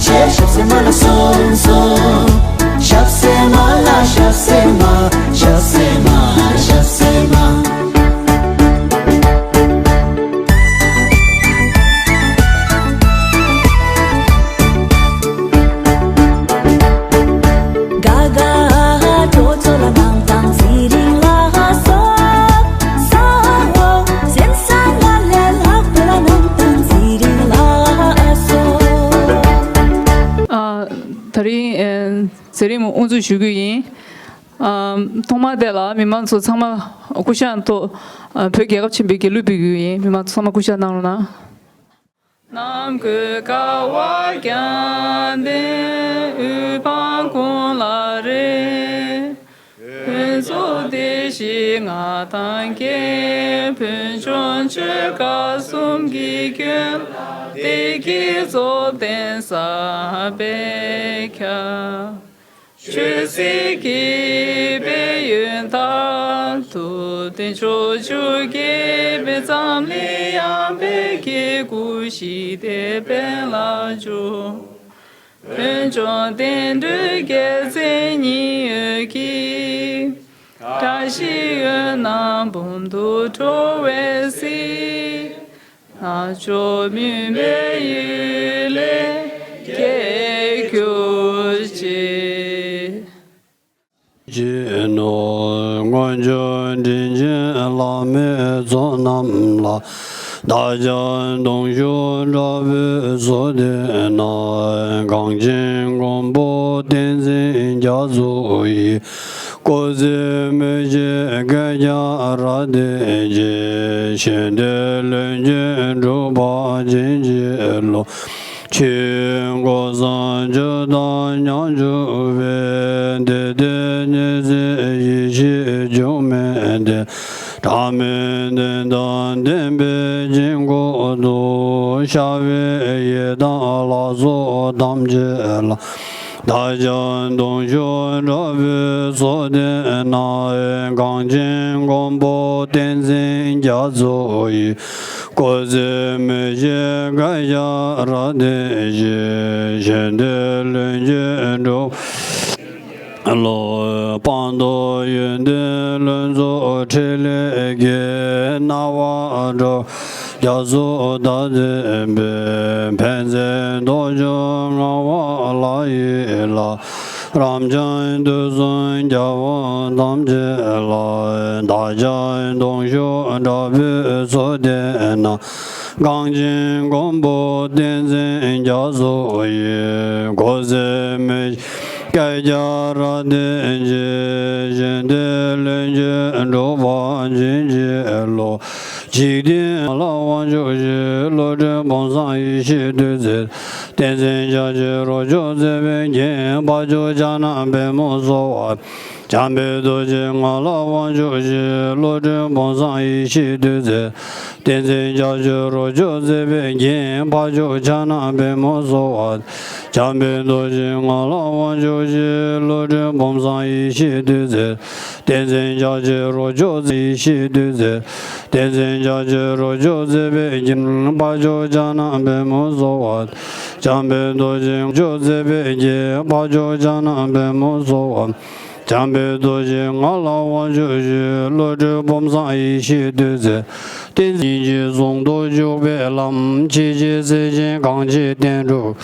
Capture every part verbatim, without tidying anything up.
ཆེ་ཞབས་སེ་མ་ལ་སོང་སོང་། ཞབས་སེ་མ་ལ་ཞབས་སེ་མ། ཞབས་སེ་མ། ཞབས་སེ་མ། ཨ། ད་རིང་ཨ་མཛད་རིམ་དབུ་འཛུགས་ཞུ་རྒྱུ་ཡིན། ཨ། ཐོག་མར་དེ་ལ་མི་མང་ཚོ་ཚང་མ་སྐུ་ཞབས་ཐོག་ཨ། བོད་རྒྱལ་ཁབ་ཆེན་པོའི་རྒྱལ་གླུ་འབུལ་རྒྱུ་ཡིན། མི་མང་ཚོ་ཚང་མ་སྐུ་ཞབས་གནང་རོགས་གནང་། ནམ་མཁའི་ཀ་བ་བརྒྱ་ལྡན་དབུ་འཕང་དགུང་ལ་རེག་ཕུན་ཚོགས་བདེ་གཤེགས་མངའ་ཐང་རྒྱས། ཕུན་ཚོགས་ཆོས་སྐལ་གསུམ་གྱི་ཁྱོན་ལ། བདེ་སྐྱིད་རྫོགས་ལྡན་ས་པད་ཁྱབ། ཆོས་སྲིད་ཀྱི་དཔལ་ཡོན་དང་། ཐུབ་བསྟན་ཕྱོགས་བཅུར་རྒྱས་པའི་འཛམ་གླིང་ཡངས་པའི་གི་སྐུ་ཞིག་དེ་དཔལ་ལ་འབྱོར། ཕུན་ཚོགས་བསྟན་འགྲོའི་རྒྱལ་མཚན་ཉི་འོད་ཀྱིས། བཀྲ་ཤིས་འོད་སྣང་འབུམ་དུ་འཕྲོ་བར་གཟིགས། རྣལ་འབྱོར་མུན་པའི་གཡུལ་ལས་སྐྱོབ་གྱུར་ཅིག། ཅེས་ནོ། སྔོན་བྱོན་དྲིན་ཅན་བླ་མའི་ཚོགས་རྣམས་ལ། བདག་ཀྱང་གདུང་ཤུགས་དྲག་པོས་བསུ་བསྟོད་ན། གངས་ཅན་མགོན་པོ་བསྟན་འཛིན་རྒྱ་མཚོ་ཡི། སྐུ་ཚེ་མི་ཤིགས་བསྐལ་བརྒྱར་བརྟན་ཅིང་། གཞན་དོན་ལྷུན་གྱིས་འགྲུབ་པར་བྱིན་གྱིས་རློབས། ཆོས་སྐུ་གསུང་ཐུགས་དང་མཉམ་བཞུགས་པའི། བདེ་སྟེར་ཉེར་འཚེའི་ཡེ་ཤེས་འབྱུང་མེད་ལྡན། ཕྲ་མོའི་དོན་དང་ལྡན་པའི་དཀྱིལ་འཁོར་དུ། ཤར་བའི་ཡི་དམ་ལ་སོགས་ཐམས་ཅད་ལ། བདག་ཀྱང་གདུང་ཤུགས་དྲག་པོས་བསུ་བསྟོད་ན། གངས་ཅན་མགོན་པོ་བསྟན་འཛིན་རྒྱ་མཚོ་ཡི། སྐུ་ཚེ་མི་ཤིགས་བསྐལ་བརྒྱར་བརྟན་ཅིང་། གཞན་དོན་ལྷུན་གྱིས་འགྲུབ་རློབས། སྤངས་རྟོགས་ཡོན་ཏན་ལྷུན་རྫོགས་ཕྲིན་ལས་ཀྱི། སྣང་བ་འགྲོ་རྒྱ་མཚོ་ལྟར་འཛིན་པའི། ཕན་མཛད་རྡོ་རྗེ་ངག་དབང་ལྷ་ཡི་ལྷ། རབ་འབྱམས་དུས་གསུམ་རྒྱལ་བ་ཐམས་ཅད་ལ། བདག་ཀྱང་གདུང་ཤུགས་དྲག་པོས་བསུ་བསྟོད་ན། གངས་ཅན་མགོན་པོ་བསྟན་འཛིན་རྒྱ་མཚོ་ཡི། སྐུ་ཚེ་མི་བསྐལ་བརྒྱར་བརྟན་ཅིང་། གཞན་དོན་ལྷུན་གྱིས་འགྲུབ་པར་བྱིན་གྱིས་རློབས། འཇིག་རྟེན་ལ་དབང་ཕྱུག་བཞི། བློ་གྲོས་ཕུན་སུམ་ཡེ་ཤེས་བདུད་རྩི། བསྟན་འཛིན་རྒྱ་ཆེན་རབ་འབྱམས་བརྩེ་བའི་རྒྱན། འཕགས་མཆོག་ཕྱག་ན་པདྨོ་གསོལ་བ། འཇམ་དཔལ་རྡོ་རྗེ་ངག་དབང་ཕྱོགས་བཞིའི། བློ་གྲོས་ཕུན་སུམ་ཡེ་ཤེས་བདུད་རྩི། བསྟན་འཛིན་རྒྱ་ཆེན་རབ་འབྱམས་བརྩེ་བའི་རྒྱན། འཕགས་མཆོག་ཕྱག་ན་པདྨོ་གསོལ་བ། འཇམ་དཔལ་རྡོ་རྗེ་ངག་དབང་ཕྱོགས་བཞིའི། བློ་གྲོས་ཕུན་སུམ་ཡེ་ཤེས་བདུད་རྩི། བསྟན་འཛིན་རྒྱ་ཆེན་རབ་འབྱམས་ཡེ་ཤེས་བདུད་རྩི། བསྟན་འཛིན་རྒྱ་ཆེན་རབ་འབྱམས་བརྩེ་བའི་རྒྱན། འཕགས་མཆོག་ཕྱག་ན་པདྨོ་གསོལ་བ། འཇམ་དཔལ་རྡོ་རྗེ་རབ་འབྱམས་བརྩེ་བའི་རྒྱན། འཕགས་མཆོག་ཕྱག་ན་པདྨོ་གསོལ་བ། འཇམ་དཔལ་རྡོ་རྗེ་ངག་དབང་ཕྱོགས་བཞིའི། བློ་གྲོས་ཕུན་སུམ་ཡེ་ཤེས་བདུད་རྩི། བསྟན་འཛིན་གྱི་ཟུང་དུ་འཇུག་པའི་ལམ། ཆེས་ཆེར་གསལ་ཞིང་གང་ཆེས་བསྟན་གྲུབ།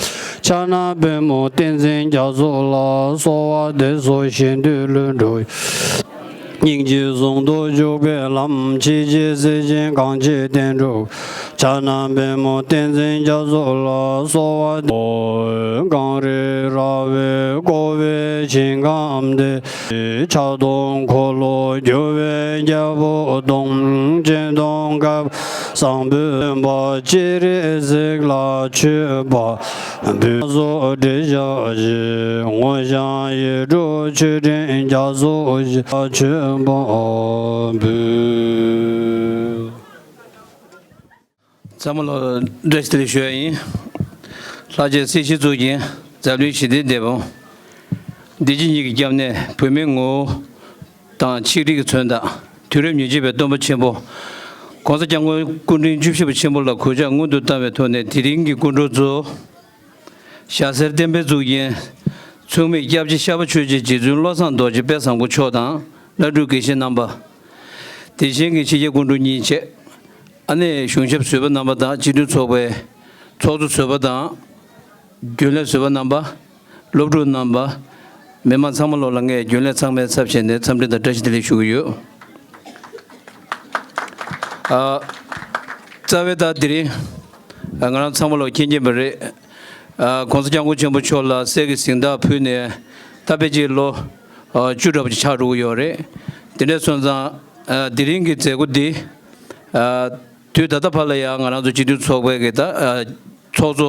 ཕྱག་ན་པདྨོ་བསྟན་འཛིན་རྒྱ་མཚོ་ལ། གསོལ་བ་འདེབས་སོ་གཞན་དོན་ལྷུན་གྲུབ། སྙིང་རྗེའི་ཟུང་དུ་འཇུག་པའི་ལམ། ཆེས་ཆེར་གསལ་ཞིང་གང་ཆེས་བསྟན་གྲུབ། ཕྱག་ན་པདྨོ་བསྟན་འཛིན་རྒྱ་མཚོ་ལ། གསོལ་བ་འདེབས། གངས་རི་ར་བས་བསྐོར་བའི་ཞིང་ཁམས་འདི། ཕྱག་སྟོང་འཁོར་ལོ་བསྒྱུར་བའི་རྒྱལ་པོ་སྟོང་། སྤྱན་སྟོང་དཀར་པོ་བཟང་པོས་བསྟོད་པ། སྤྱན་རས་གཟིགས་ལ་མཆོད་པ་འབུལ། སོགས་འབྲེལ་བཞག་ཅིང་། དངོས་བཤམས་ཡིད་འཕྲོག་མཆོད་སྤྲིན་རྒྱ་མཚོ་ཞེས། མཆོད་པ་འབུལ། ཚང་མ་ལ་བཀྲ་ཤིས་བདེ་ལེགས་ཞུ་ཡ་ཡིན། ལྷ་རྗེ་སྲིད་ཞིའི་གཙུག་རྒྱན་འཛམ་གླིང་ཞི་བདེའི་དེད་དཔོན། བདེ་སྐྱིད་གཉིས་ཀྱི་སྐྱབས་གནས་བོད་མིའི་ངོ་བོ་དང་ཆིག་སྒྲིལ་གྱི་མཚོན་རྟགས། དུས་རབས་ཉེར་གཅིག་པའི་སྟོན་པ་ཆེན་པོ། ༸གོང་ས་༸སྐྱབས་མགོན་སྐུ་ཕྲེང་བཅུ་བཞི་པ་ཆེན་པོ་ལ་གུས་ཕྱག་སྔོན་དུ་བཏང་བའི་ཐོག་ནས། དེ་རིང་གི་སྐུ་འཁྲུངས་ཚོ། ཞྭ་སེར་བསྟན་པའི་གཙུག་རྒྱན་མཚུངས་མེད་སྐྱབས་རྗེ་ཤར་པ་ཆོས་རྗེ་རྗེ་བཙུན་བློ་བཟང་རྡོ་རྗེ་དཔལ་བཟང་པོ་མཆོག་དང་། བླ་སྤྲུལ་དགེ་བཤེས་རྣམ་པ། དེ་བཞིན་གྱི་ཕྱི་རྒྱལ་སྐུ་འཁྲུངས་གཉིས་བཅས། ཨ་ནེ་གཞུང་ཞབས་ཟུར་པ་རྣམ་པ་དང་སྤྱི་འཐུས་ཚོགས་པའི་ཚོགས་གཙོ་ཟུར་པ་དང་། རྒྱུན་ལས་ཟུར་པ་རྣམ་པ། སློབ་ཕྲུག་རྣམ་པ། མི་མང་ཚང་མ་ལོ་ལ་ངས་རྒྱུན་ལས་ཚང་མའི་ཚབ་བྱས་ནས་འཚམས་འདྲི་དང་བཀྲ་ཤིས་བདེ་ལེགས་ཞུ་གི་ཡོད། ཨ། རྩ་བའི་ད་དེ་རིང་ང་རང་ཚང་མ་ལོ་མཁྱེན་གྱིན་པ་རེད། ཨ། ༸གོང་ས་༸སྐྱབས་མགོན་ཆེན་པོ་མཆོག་ལ་གསེར་གྱི་གཟེངས་རྟགས་ཕུལ་ནས་ད་ཕལ་ཆེར་ལོ་བཅུ་འདྲ་པོ་ཅིག་ཆགས་འགྲོ་གི་ཡོད་རེད། དེ་འདྲ་སོང་ཙང་དེ་རིང་གི་མཛད་སྒོ་འདི་དུས་ད་ལྟ་བར་ལ་ཡང་ང་རང་ཚོ་སྤྱི་འཐུས་ཚོགས་པའི་གི་ད་ཚོགས་གཙོ་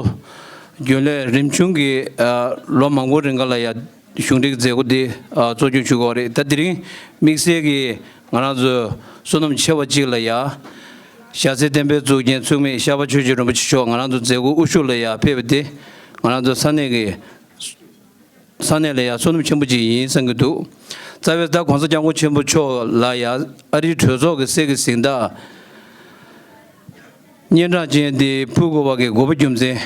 རྒྱུན་ལས་རིམ་བྱུང་གི་ལོ་མང་པོ་རིང་ག་ལ་ཡང་གཞུང་འབྲེལ་གྱི་མཛད་སྒོ་འདི་གཙོ་སྐྱོང་ཞུ་གི་ཡོད་རེད། ད་དེ་རིང་དམིགས་བསལ་གྱི་ང་རང་ཚོ་བསོད་ནམས་ཆེ་བ་གཅིག་ལ་ཡ། ཞྭ་སེར་བསྟན་པའི་གཙུག་རྒྱན་མཚུངས་མེད་ཤར་པ་ཆོས་རྗེ་རིན་པོ་ཆེ་མཆོག་ང་རང་ཚོ་མཛད་སྒོ་དབུ་བཞུགས་ལ་ཡ་ཕེབས་པ་དེ་ང་རང་ཚོ་ས་གནས་ཀྱི་ས་གནས་ལ་ཡ་བསོད་ནམས་ཆེན་པོ་གཅིག་ཡིན་བསམ་གྱི་འདུག་རྩ་བའི་ད་༸གོང་ས་༸སྐྱབས་མགོན་ཆེན་པོ་མཆོག་ལ་ཡ་ཨ་རིའི་གྲོས་ཚོགས་ཀྱི་གསེར་གྱི་གཟེངས་རྟགས་སྙན་གྲགས་ཅན་དེ་ཕུལ་དགོས་པ་གི་དགོས་པ་རྒྱུ་མཚན།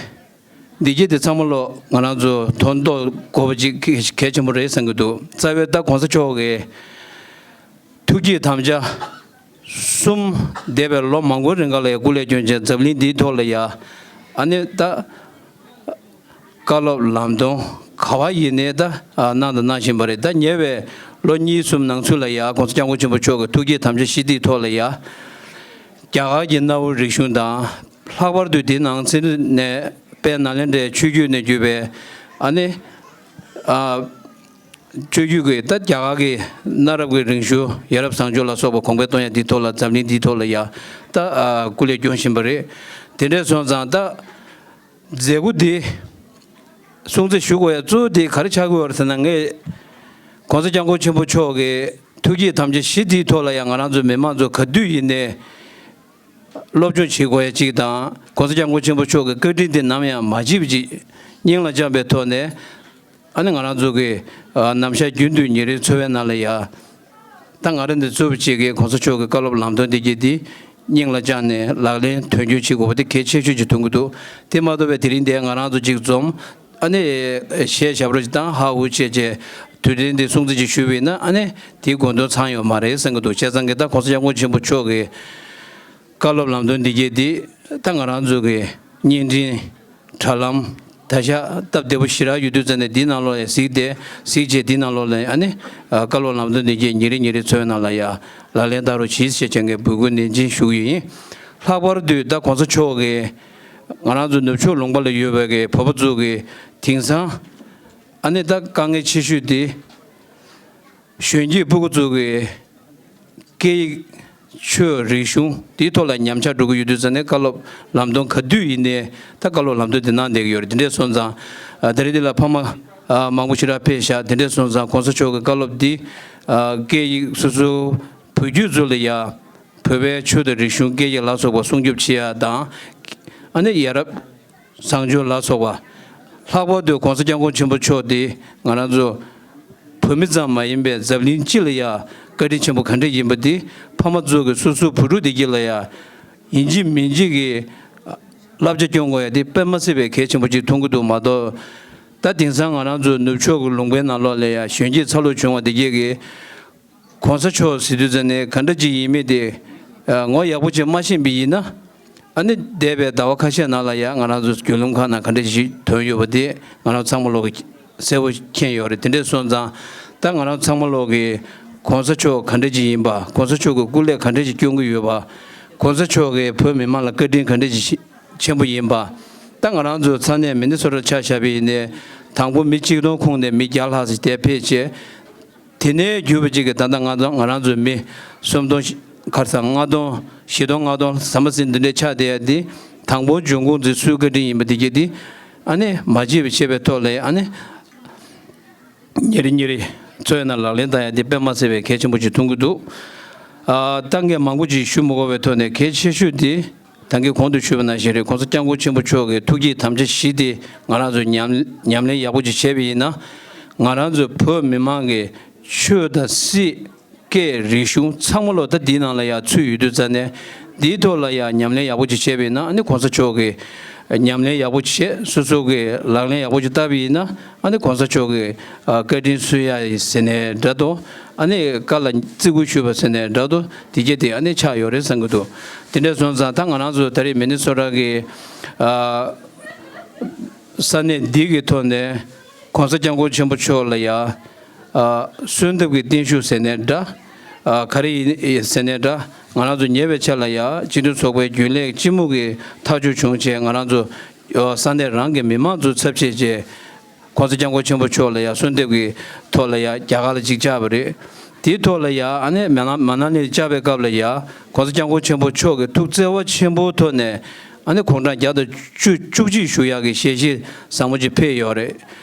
འདི་གྱིས་དེ་ཚང་མ་ལོ་ང་རང་ཚོ་དོན་རྟོགས་དགོས་པ་ཅིག་གལ་ཆེན་པོ་རེད་བསམ་གྱི་འདུག་རྩ་བའི་ད་༸གོང་ས་མཆོག་གི་ཐུགས་བསྐྱེད་དམ་བཅའ་གསུམ་འདས་པའི་ལོ་མང་པོའི་རིང་ག་ལ་ཡ་སྐུ་ལས་བསྐྱོན་བྱས་འཛམ་གླིང་འདིའི་ཐོག་ལ་ཡ་ཨ་ནི་ད་བཀའ་སློབ་ལམ་སྟོན་ག་བ་ཡིན་ནའི་ད་གནང་དང་གནང་བཞིན་པ་རེད། ད་ཉེ་བའི་ལོ་གཉིས་གསུམ་ནང་ཚུད་ལ་ཡ་༸གོང་ས་༸སྐྱབས་མགོན་ཆེན་པོ་མཆོག་གི་ཐུགས་བསྐྱེད་དམ་བཅའ་བཞི་འདིའི་ཐོག་ལ་ཡ་རྒྱ་གར་གྱི་གནའ་བོའི་རིག་གཞུང་དང་། ལྷག་པར་དུ་དེའི་ནང་ཚན་ནས་དཔལ་ནཱ་ལེནྡྲའི་ཆོས་བརྒྱུད་ནས་བརྒྱུད་པའི་ཨ་ནི། ཨ། ཆོས་བརྒྱུད་ཀྱི་ད་རྒྱ་གར་གྱི་གནའ་རབས་ཀྱི་རིག་གཞུང་ཡ་རབས་བཟང་སྤྱོད་ལ་སོགས་པ་གོང་འཕེལ་གཏོང་ཡ་འདིའི་ཐོག་ལ་འཛམ་གླིང་འདིའི་ཐོག་ལ་ཡ་ད་ཨ་སྐུ་ལས་སྐྱོན་བཞིན་པ་རེད། དེ་འདྲས་སོང་ཙང་ད་མཛད་སྒོ་འདི་སྲུང་བརྩི་ཞུ་དགོས་ཡ་གཙོ་བོ་དེ་ག་རེ་ཆགས་ཀྱི་ཡོད་རེད་ཟེར་ན། ངས་༸གོང་ས་༸སྐྱབས་མགོན་ཆེན་པོ་མཆོག་གི་ཐུགས་བསྐྱེད་དམ་བཅའ་བཞི་འདིའི་ཐོག་ལ་ཡང་ང་རང་ཚོ་མི་མང་ཚོ་ག་དུས་ཡིན་ནའི་སློབ་སྦྱོང་བྱེད་དགོས་ཡ་གཅིག་དང་། ༸གོང་ས་༸སྐྱབས་མགོན་ཆེན་པོ་མཆོག་གི་བཀའ་དྲིན་དེ་ནམ་ཡང་མ་བརྗེད་པ་ཅིག་སྙིང་ལ་བཅངས་པའི་ཐོག་ནས། ཨ་ནི་ང་རང་ཚོ་གི་ཨ་ནམ་ཞག་རྒྱུན་དུ་ཉིན་རེའི་འཚོ་བའི་ནང་ལ་ཡ། ད་ང་རང་འདི་གཙོ་བོ་གཅིག་གིས་༸གོང་ས་མཆོག་གི་བཀའ་སློབ་ལམ་སྟོན་འདི་གྱིས་འདི་སྙིང་ལ་བཅངས་ནས་ལག་ལེན་དོན་འཁྱོལ་བྱེད་དགོས་པ་དེ་གལ་ཆེ་ཤོས་ཅིག་མཐོང་གི་འདུག་དེ་མ་གཏོགས་པའི་དེ་རིང་འདིར་ང་རང་ཚོ་གཅིག་འཛོམས། ཨ་ནི་གཞས་ཞབས་བྲོ་ཅིག་བཏང་ཧ་ཧུ་བྱས་བྱས་དུས་དྲན་འདི་སྲུང་བརྩི་ཅིག་ཞུས་པ་ཡིན་ན། ཨ་ནི་དེའི་དགོས་དོན་ཚང་ཡོད་མ་རེད་བསམ་གྱི་འདུག་བྱས་ཙང་གི་ད་༸གོང་ས་༸སྐྱབས་མགོན་ཆེན་པོ་མཆོག་གི་བཀའ་སློབ་ལམ་སྟོན་འདི་གྱིས་འདི་ད་ང་རང་ཚོ་གི་བརྙན་འཕྲིན་དྲ་ལམ་ད་ཆ་སྟབས་བདེ་པོ་ཞེ་དྲག་ཡོད་དུས་ཙང་ནས་འདིའི་ནང་ལོགས་ལ་གཟིགས་ཏེ་གཟིགས་བྱས་འདིའི་ནང་ལོགས་ལ་ཨ་ནི་བཀའ་སློབ་ལམ་སྟོན་འདི་གྱིས་ཉིན་རེ་ཉིན་རེ་འཚོ་བའི་ནང་ལ་ཡ་ལག་ལེན་བསྟར་རོགས་གྱིས་ཞེས་བྱས་ངས་འབོད་སྐུལ་ནན་ཅིག་ཞུ་གི་ཡིན། ལྷག་པར་དུ་ད་༸གོང་ས་མཆོག་གིས་ང་རང་ཚོ་ནུབ་ཕྱོགས་ལུང་པ་ལ་ཡོད་པའི་གི་བོད་པ་ཚོ་གི་དེང་སང་ཨ་ནི་ད་དཀའ་ངལ་ཆེ་ཤོས་དེ་གཞོན་སྐྱེས་ཕྲུ་གུ་ཚོ་གི་སྐད་ཡིག་ཆོས་རིག་གཞུང་དེའི་ཐོག་ལ་ཉམས་ཆག་འགྲོ་གི་ཡོད་དུས་ཙང་ནས་བཀའ་སློབ་ལམ་སྟོན་ག་དུས་ཡིན་ནའི་ད་བཀའ་སློབ་ལམ་སྟོན་དེ་གནང་བསྡད་ཀྱི་ཡོད་རེད། དེ་འདྲས་སོང་ཙང་ཨ་ད་རེས་འདི་ལ་ཕ་མ་ཨ་མང་པོ་ཞེ་དྲག་ཕེབས་ཤག་དེ་འདྲས་སོང་ཙང་༸གོང་ས་མཆོག་གི་བཀའ་སློབ་འདི་ཨ་སྐད་ཡིག་སོ་སོའི་བུ་རྒྱུད་ཚོ་ལ་ཡ་བོད་པའི་ཆོས་དང་རིག་གཞུང་སྐད་ཡིག་ལ་སོགས་པ་སྲུང་སྐྱོབ་བྱེད་ཡ་དང་། ཨ་ནི་ཡ་རབས་བཟང་སྤྱོད་ལ་སོགས་པ། ལྷག་པར་དུ་༸གོང་ས་༸སྐྱབས་མགོན་ཆེན་པོ་མཆོག་དེ་ང་རང་ཚོ་བོད་མི་ཙམ་མ་ཡིན་པའི་འཛམ་གླིང་སྤྱི་ལ་ཡ་བཀའ་དྲིན་ཆེན་པོ་ག་འདྲ་ཡིན་པ་དེ་ཕ་མ་ཚོ་གི་སོ་སོའི་བུ་ཕྲུག་དེ་གྱད་ལ་ཡ་ཡིན་གཅིག་མིན་གཅིག་གི་བསླབ་བྱ་སྐྱོན་དགོས་ཡ་དེ་དཔེ་མ་སྲིད་པའི་གལ་ཆེན་པོ་ཅིག་མཐོང་གི་འདུག་མ་གཏོགས། ད་དེང་སང་ང་རང་ཚོ་ནུབ་ཕྱོགས་ཀྱི་ལུང་པའི་ནང་ལོགས་ལ་ཡ་གཞོན་སྐྱེས་འཚར་ལོངས་བྱུང་བ་དེ་གྱད་ཀྱིས། གོང་ས་མཆོག་ཟེར་དུས་ཙམ་ནས་ག་འདྲ་ཅིག་ཡིན་མིན་དེ་ངོ་ཡག་པོ་ཅིག་མ་ཤེས་པ་ཡིན་ན། ཨ་ནི་འདས་པའི་ཟླ་བ་ཁ་ཤས་ནང་ལ་ཡང་ང་རང་ཚོ་བརྒྱུད་ལམ་ཁག་ནང་ག་འདྲ་ཅིག་ཐོན་ཡོད་པ་དེ་ང་རང་ཚང་མ་ལོག་གིས་གསལ་པོ་མཁྱེན་ཡོད་རེད། དེ་འདྲས་སོང་ཙང་ད་ང་རང་ཚང་མ་ལོག་གིས་གོང་ས་མཆོག་ག་འདྲ་ཅིག་ཡིན་པ། གོང་ས་མཆོག་གི་སྐུ་ལས་ག་འདྲ་ཅིག་སྐྱོན་གྱི་ཡོད་པ། གོང་ས་མཆོག་གིས་བོད་མི་མང་ལ་བཀའ་དྲིན་ག་འདྲ་ཅིག་ཆེན་པོ་ཡིན་པ། ད་ང་རང་ཚོ་ས་གནས་མི་ནི་སོ་ཊ་ཆ་བཞག་པ་ཡིན་ནའི་དང་པོ་མི་གཅིག་སྟོང་ཁོངས་ནས་མི་བརྒྱ་ལྷག་ཙམ་དེ་ཕེབས་བྱས། དེ་ནས་བརྒྱུད་པ་གཅིག་གིས་ད་ལྟ་ང་ཚོ་ང་རང་ཚོའི་མི་སུམ་སྟོང་ཁར་སང་ལྔ་སྟོང་བཞི་སྟོང་ལྔ་སྟོང་ཟམ་པ་ཟིན་འདི་འདྲའི་ཆགས་བསྡད་ཡ་འདི་དང་པོ་འབྱུང་ཁུངས་འཛིན་སུའི་བཀའ་དྲིན་ཡིན་པ་འདི་གྱད་འདི་ཨ་ནི་མ་བརྗེད་པ་བྱས་པའི་ཐོག་ལ་ཨ་ནི་ཉིན་རེ་ཉིན་རེ་འཚོ་བའི་ནང་ལག་ལེན་བསྟར་ཡ་འདི་དཔེ་མ་སྲིད་པའི་གལ་ཆེན་པོ་ཅིག་མཐོང་གི་འདུག་ཨ་ད་ངས་མང་པོ་ཅིག་ཞུ་མི་དགོས་པའི་ཐོག་ནས་གལ་ཆེ་ཤོས་འདི། ད་གིན་གོང་དུ་ཞུས་པ་ནང་བཞིན་རེད། གོང་ས་སྐྱབས་མགོན་ཆེན་པོ་མཆོག་གི་ཐུགས་བསྐྱེད་དམ་བཅའ་བཞི་དེ་ང་རང་ཚོ་ཉམས་ཉམས་ལེན་ཡག་པོ་ཅིག་བྱས་པ་ཡིན་ན། ང་རང་ཚོ་བོད་མི་མང་གི་ཆོས་དང་སྲིད། སྐད། རིག་གཞུང་ཚང་མ་ལོ་ད་འདིའི་ནང་ལ་ཡང་ཚུད་ཡོད་དུས་ཙང་ནས་འདིའི་ཐོག་ལ་ཡང་ཉམས་ལེན་ཡག་པོ་ཅིག་བྱས་པ་ཡིན་ན། ཨ་ནི་གོང་ས་མཆོག་གི་ ཉམས་ལེན་ཡག་པོ་བྱེད། སོ་སོ་གི་ལག་ལེན་ཡག་པོ་ཅིག་བསྟར་བ་ཡིན་ན། ཨ་ནི་གོང་ས་མཆོག་གི་ཨ་བཀའ་དྲིན་གསོ་ཡ་ཡིན་ཟེར་ནའི་འདྲ་འདུག་ཨ་ནི་བཀའ་ལ་བརྩི་བཀུར་ཞུས་པ་ཟེར་ནའི་འདྲ་འདུག་དེ་གྱད་དེ་ཨ་ནི་ཆགས་ཡོད་རེད་བསམ་གྱི་འདུག་དེ་འདྲ་སོང་ཙང་ད་ང་རང་ཚོ་ད་རེས་མི་ནི་སོ་ཊ་གི་ཨ་ས་གནས་འདི་གི་ཐོག་ནས་གོང་ས་སྐྱབས་མགོན་ཆེན་པོ་མཆོག་ལ་ཡ་ཨ་གསོལ་འདེབས་ཀྱི་བརྟན་བཞུགས་ཟེར་ནའི་འདྲ། ཨ་ག་རེ་ཡིན་ཟེར་ནའི་འདྲ། ང་རང་ཚོ་ཉེ་བའི་ཆར་ལ་ཡ་སྤྱི་མཐུན་ཚོགས་པའི་རྒྱུན་ལས་སྤྱི་མོ་གི་ཐག་གཅོད་བྱུང་བྱས། ང་རང་ཚོ་ཨ་ས་གནས་རང་གི་མི་མང་ཚོ་ཚབ་བྱས་བྱས་གོང་ས་སྐྱབས་མགོན་ཆེན་པོ་མཆོག་ལ་ཡ་གསོལ་འདེབས་ཀྱི་ཐོག་ལ་ཡ་རྒྱ་གར་ལ་ཅིག་བཅར་བ་རེད། དེའི་ཐོག་ལ་ཡ་ཨ་ནི་མ་ན་མ་ན་ལི་བཅར་བའི་སྐབས་ལ་ཡ་གོང་ས་སྐྱབས་མགོན་ཆེན་པོ་མཆོག་གི་ཐུགས་བརྩེ་བ་ཆེན་པོའི་ཐོག་ནས་ཨ་ནི་གུང་ཀྲང་བརྒྱ་དང་བཅུ་བཅུ་གཅིག་ཞུ་ཡག་གི་ཞལ་བཞེས་བཟང་པོ་ཅིག་ཕེབས་ཡོད་རེད།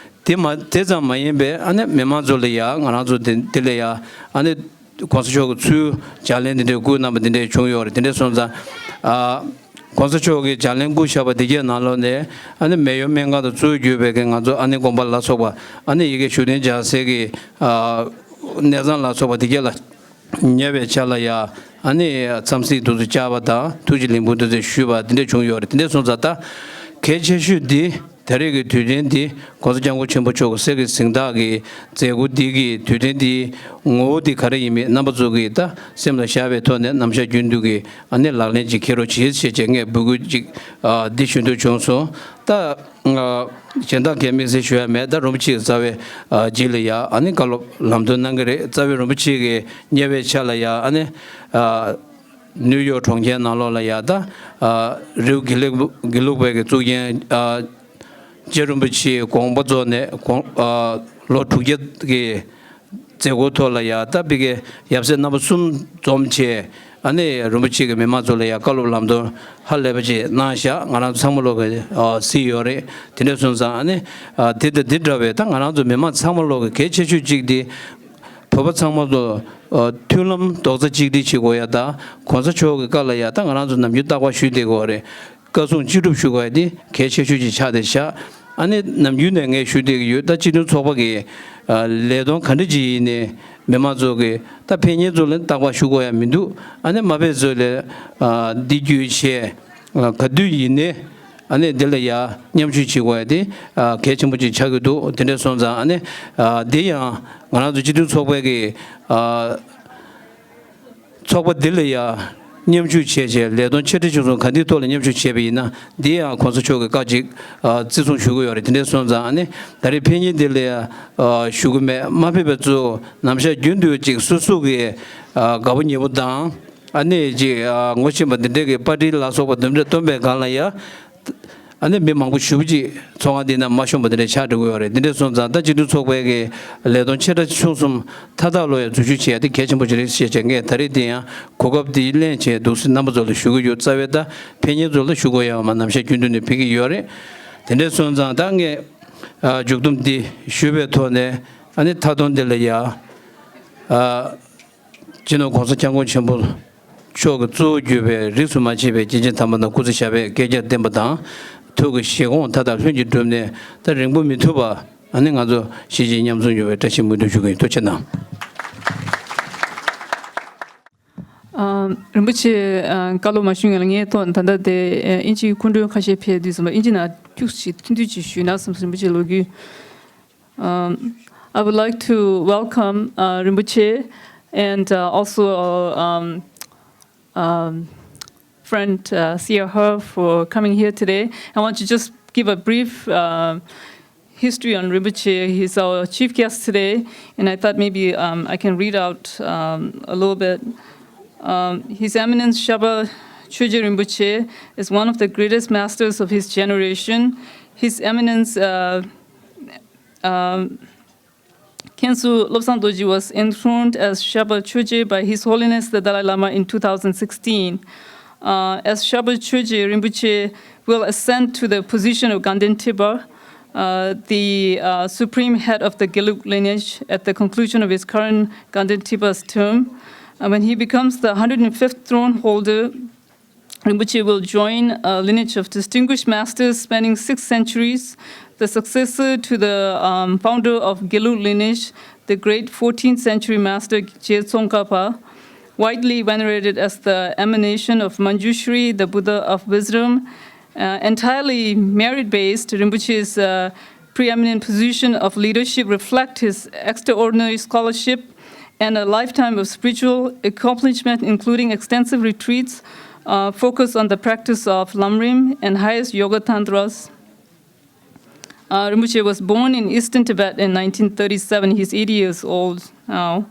དེ་མ་དེ་ཙམ་མ་ཡིན་པའི་ཨ་ནི་མི་མང་ཚོ་ལ་ཡ་ང་རང་ཚོ་དེ་དེ་ལ་ཡ་ཨ་ནི་གོང་ས་མཆོག་གི་ཚུལ་ལྗགས་ལན་དེ་འདྲའི་བསྐུར་གནང་བ་དེ་འདྲའི་བྱུང་ཡོད་རེད། དེ་འདྲའི་སོང་ཙང་ཨ་གོང་ས་མཆོག་གིས་ལྗགས་ལན་བསྐུར་བཞག་པ་དེ་གའི་ནང་ལོགས་ནས་ཨ་ནི་མེ་ཡོར་སྨན་ཁང་དུ་གཙོ་བོ་གྱུར་པའི་གི་ང་ཚོ་ཨ་ནེ་དགོན་པ་ལ་སོགས་པ། ཨ་ནི་ཡ་གི་བཞུགས་གདན་རྒྱལ་སྲས་ཀྱི་ཨ་གནས་ཚང་ལ་སོགས་པ་དེ་གའི་ལ་ཉེ་བའི་ཆར་ལ་ཡ་ཨ་ནི་འཚམས་གཟིགས་དེ་ཚོ་བཅར་བ་དང་ཐུགས་རྗེ་ལེགས་འབུལ་དེ་ཚོ་ཞུས་པ་དེ་འདྲ་བྱུང་ཡོད་རེད། དེ་འདྲ་སོང་ཙང་ད་གལ་ཆེ་ཤོས་འདི་ད་རེས་ཀྱི་དུས་དྲན་འདི་གོང་ས་སྐྱབས་མགོན་ཆེན་པོ་མཆོག་གི་གསེར་གྱི་གཟེངས་རྟགས་ཀྱི་མཛད་སྒོ་འདི་གི་དུས་དྲན་འདིའི་ངོ་བོ་འདི་ག་རེ་ཡིན་མིན་རྣམ་པ་ཚོ་གིས་ད་སེམས་ལ་བཞག་པའི་ཐོག་ནས་ནམ་ཞག་རྒྱུན་དུ་གི་ཨ་ནི་ལག་ལེན་ཅིག་འཁེལ་རོགས་གྱིས་ཞེས་བྱས་ངས་འབོད་སྐུལ་ཅིག་ཨ་འདི་ཞུ་འདོད་བྱུང་སོང་། ད་ཨ་གཞན་དག་གས་དམིགས་བསལ་ཞུ་ཡ་མེད། ད་རིན་པོ་ཆེའི་རྩ་བའི་ཨ་རྗེས་ལ་ཡ་ཨ་ནི་བཀའ་སློབ་ལམ་སྟོན་གནང་གི་རེད། རྩ་བའི་རིན་པོ་ཆེ་གི་ཉེ་བའི་ཆར་ལ་ཡ་ཨ་ནི་ཨ་ནིའུ་ཡོག་གྲོང་ཁྱེར་ནང་ལོགས་ལ་ཡ་ད་ཨ་རི་བོ་དགེ་ལེགས་དགེ་ལུགས་པའི་གི་གཙུག་རྒྱན་ཨ་རྗེ་རིན་པོ་ཆེའི་དགོངས་པ་རྫོགས་ནས་དགོངས་ཨ་ལོ་དྲུག་བརྒྱ་གི་མཛད་སྒོའི་ཐོག་ལ་ཡ་ད་ཕ་གི་ཡབ་སྲས་རྣམ་པ་གསུམ་འཛོམས་བྱས་ཨ་ནི་རིན་པོ་ཆེ་གི་མི་མང་ཚོ་ལ་ཡ་བཀའ་སློབ་ལམ་སྟོན་ཧ་ལས་པ་ཅིག་གནང་བཞག་ང་རང་ཚོ་ཚང་མ་ལོག་གི་ཨ་གཟིགས་ཡོད་རེད། དེ་འདྲ་སོང་ཙང་ཨ་ནི་ཨ་དེ་དང་དེ་འདྲ་བའི་ད་ང་རང་ཚོ་མི་མང་ཚང་མ་ལོག་གི་གལ་ཆེ་ཤོས་གཅིག་དེ་བོད་པ་ཚང་མ་ལོ་ཨ་མཐུན་ལམ་རྡོག་རྩ་གཅིག་སྒྲིལ་བྱེད་དགོས་ཡ་དང་གོང་ས་མཆོག་གི་བཀའ་ལ་ཡ་ད་ང་རང་ཚོ་ནམ་རྒྱུན་རྟག་པར་ཞུས་བསྡད་དགོས་རེད། བཀའ་གསུང་ཅི་སྒྲུབ་ཞུ་དགོས་ཡ་དེ་གལ་ཆེ་ཤོས་ཅིག་ཆགས་བསྡད་བཞག་ཨ་ནི་ནམ་རྒྱུན་ནས་ངས་ཞུ་བསྡད་ཀྱི་ཡོད། ད་སྤྱི་མཐུན་ཚོགས་པ་གི་ཨ་ལས་དོན་ག་འདྲ་ཅིག་ཡིན་ནའི་མི་མང་ཚོ་གི་ད་ཕེབས་མཁན་ཚོ་ལ་རྟག་པར་ཞུ་དགོས་ཡ་མི་འདུག་ཨ་ནི་མ་ཕེབས་ཚོ་ལ་ཨ་འདི་བརྒྱུད་བྱས་ཨ་ག་དུས་ཡིན་ནའི་ཨ་ནི་འདི་ལ་ཡ་མཉམ་ཞུགས་བྱེད་དགོས་ཡ་དེ་ཨ་གལ་ཆེན་པོ་ཅིག་ཆགས་ཀྱི་འདུག་དེ་འདྲ་སོང་ཙང་ཨ་ནི་ཨ་འདི་ཡང་ང་རང་ཚོ་སྤྱི་མཐུན་ཚོགས་པའི་གི་ཨ་ཚོགས་པ་འདི་ལ་ཡ་མཉམ་ཞུགས་བྱས་བྱས་ལས་དོན་ཆེ་ཕྲ་ཆུང་གསུམ་ག་འདིའི་ཐོག་ལ་མཉམ་ཞུགས་བྱས་པ་ཡིན་ན་འདི་ཡང་གོང་ས་མཆོག་གི་བཀའ་ཅིག་ཨ་བརྩི་སྲུང་ཞུ་གི་ཡོད་རེད། དེ་འདྲ་སོང་ཙང་ཨ་ནི་ད་རེས་ཕེབས་མཁན་འདི་ལ་ཡ་ཨ་ཞུ་གི་མེད། མ་ཕེབས་པའི་ཚོ་ནམ་ཞག་རྒྱུན་དུ་ཅིག་སོ་སོ་གི་ཨ་དགའ་པོ་ཉེ་པོ་དང་ཨ་ནི་ཅིག་ཨ་ངོ་ཤེས་པ་འདི་འདྲ་གི་པར་ཊི་ལ་སོགས་པ་འདི་འདྲ་བཏོན་པའི་སྒང་ལ་ཡ། ཨ་ནི་མི་མང་པོ་ཞེ་པོ་ཅིག་ཚོགས་ཁང་འདི་ནང་མ་ཤོང་པ་འདི་འདྲ་ཆགས་འགྲོ་གི་ཡོད་རེད། འདི་འདྲ་སོང་ཙང་ད་སྤྱི་མཐུན་ཚོགས་པའི་གི་ལས་དོན་ཆེ་ཕྲ་ཆུང་གསུམ་མཐའ་དག་ལོ་ཡ་འཛུལ་ཞུགས་བྱེད་ཡ་དེ་གལ་ཆེན་པོ་ཅིག་རེད་ཞེས་བྱས་ངས་ད་རེས་འདི་ཡང་གོ་སྐབས་འདི་ལེན་བྱས་འདུག་སེ་རྣམ་པ་ཚོ་ལ་ཞུ་གི་ཡོད། རྩ་བའི་ད་ཕེབས་མཁན་ཚོ་ལ་ཞུ་དགོས་ཡ་མ་ནམ་ཞག་རྒྱུན་དུ་ནས་ཕེབས་ཀྱི་ཡོད་རེད། དེ་འདྲ་སོང་ཙང་ད་ངས་ཨ་མཇུག་སྡོམ་འདི་ཞུས་པའི་ཐོག་ནས་ཨ་ནི་མཐའ་སྟོན་འདི་ལ་ཡ་ཨ། སྤྱི་ནོར་གོང་ས་སྐྱབས་མགོན་ཆེན་པོ་མཆོག་གི་གཙོ་བོ་གྱུར་པའི་རིས་སུ་མ་ཆད་པའི་སྐྱེས་ཆེན་དམ་པ་རྣམས་སྐུ་ཚེ་ཞབས་པད་བསྐལ་བརྒྱར་བརྟན་པ་དང་། ཐུགས་ཀྱི་བཞེད་དགོངས་མཐའ་དག་ལྷུན་གྱིས་གྲུབ་ནས་ད་རིང་པོ་མི་ཐུབ་པ་ཨ་ནི་ང་ཚོ་གཞིས་བྱེས་མཉམ་འཛོམས་ཡོང་བའི་བཀྲ་ཤིས་སྨོན་འདུན་ཞུ་གི་ཡིན། ཐུགས་རྗེ་གནང་། ཨ། རིན་པོ་ཆེ་ཨ་བཀའ་སློབ་མ་ཞུས་སྔོན་ལ་ངས་ཐོག་ད་ལྟ་དེ་ཨ་དབྱིན་ཇིའི་སྐུ་མགྲོན་ཁ་ཤས་ཕེབས་དུས་ཙམ་པ་དབྱིན་ཇི་ནང་ཁྱུག་ཅིག་ཐུང་ཐུང་ཅིག་ཞུས་ན་བསམ་སོང་། རིན་པོ་ཆེ་ལོ་རྒྱུས། Um, I would like to welcome uh, Rinpoche and uh, also um, um, friend uh, Siya He for coming here today. I want to just give a brief uh, history on Rinpoche. He's our chief guest today, and I thought maybe um, I can read out um, a little bit. Um, His Eminence Shaba Choje Rinpoche is one of the greatest masters of his generation. His Eminence uh, um, Khenso Lobsang Dorji was enthroned as Shaba Choje by His Holiness the Dalai Lama in two thousand sixteen. Uh, as Shaba Choje Rinpoche will ascend to the position of Ganden Tibar, uh, the uh, supreme head of the Gelug lineage, at the conclusion of his current Ganden Tibar's term. Uh, when he becomes the hundred fifth throne holder, Rinpoche will join a lineage of distinguished masters spanning six centuries. The successor to the um, founder of Gelug lineage, the great fourteenth century master Je Tsongkhapa, widely venerated as the emanation of Manjushri, the Buddha of wisdom, Uh, entirely merit-based, Rinpoche's uh, preeminent position of leadership reflect his extraordinary scholarship and a lifetime of spiritual accomplishment, including extensive retreats uh, focused on the practice of Lamrim and highest yoga tantras. Uh, Rinpoche was born in eastern Tibet in nineteen thirty-seven. He's eighty years old now,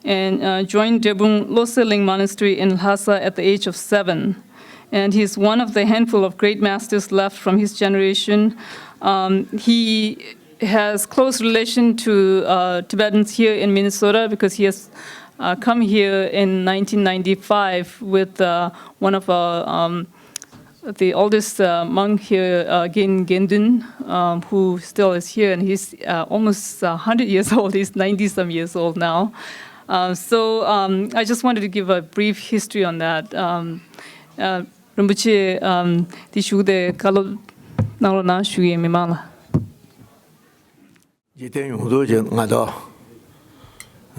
and uh, joined Drebung Losel Ling Monastery in Lhasa at the age of seven. And he's one of the handful of great masters left from his generation. Um, he has close relation to uh, Tibetans here in Minnesota because he has uh, come here in nineteen ninety-five with uh, one of our um, the oldest uh, monk here, uh, Gin Gendun, um, who still is here, and he's uh, almost uh, one hundred years old. He's ninety some years old now. Uh, so um, I just wanted to give a brief history on that. Um, uh, རིན་པོ་ཆེ། ཨམ། དེ་ཞུགས་ཏེ་བཀའ་སློབ་གནང་རོགས་གནང་ཞུ་ཡས་མི་མང་ལ། འཇིག་རྟེན་ཡོངས་རྫོགས་ཀྱི་མངའ་བདག་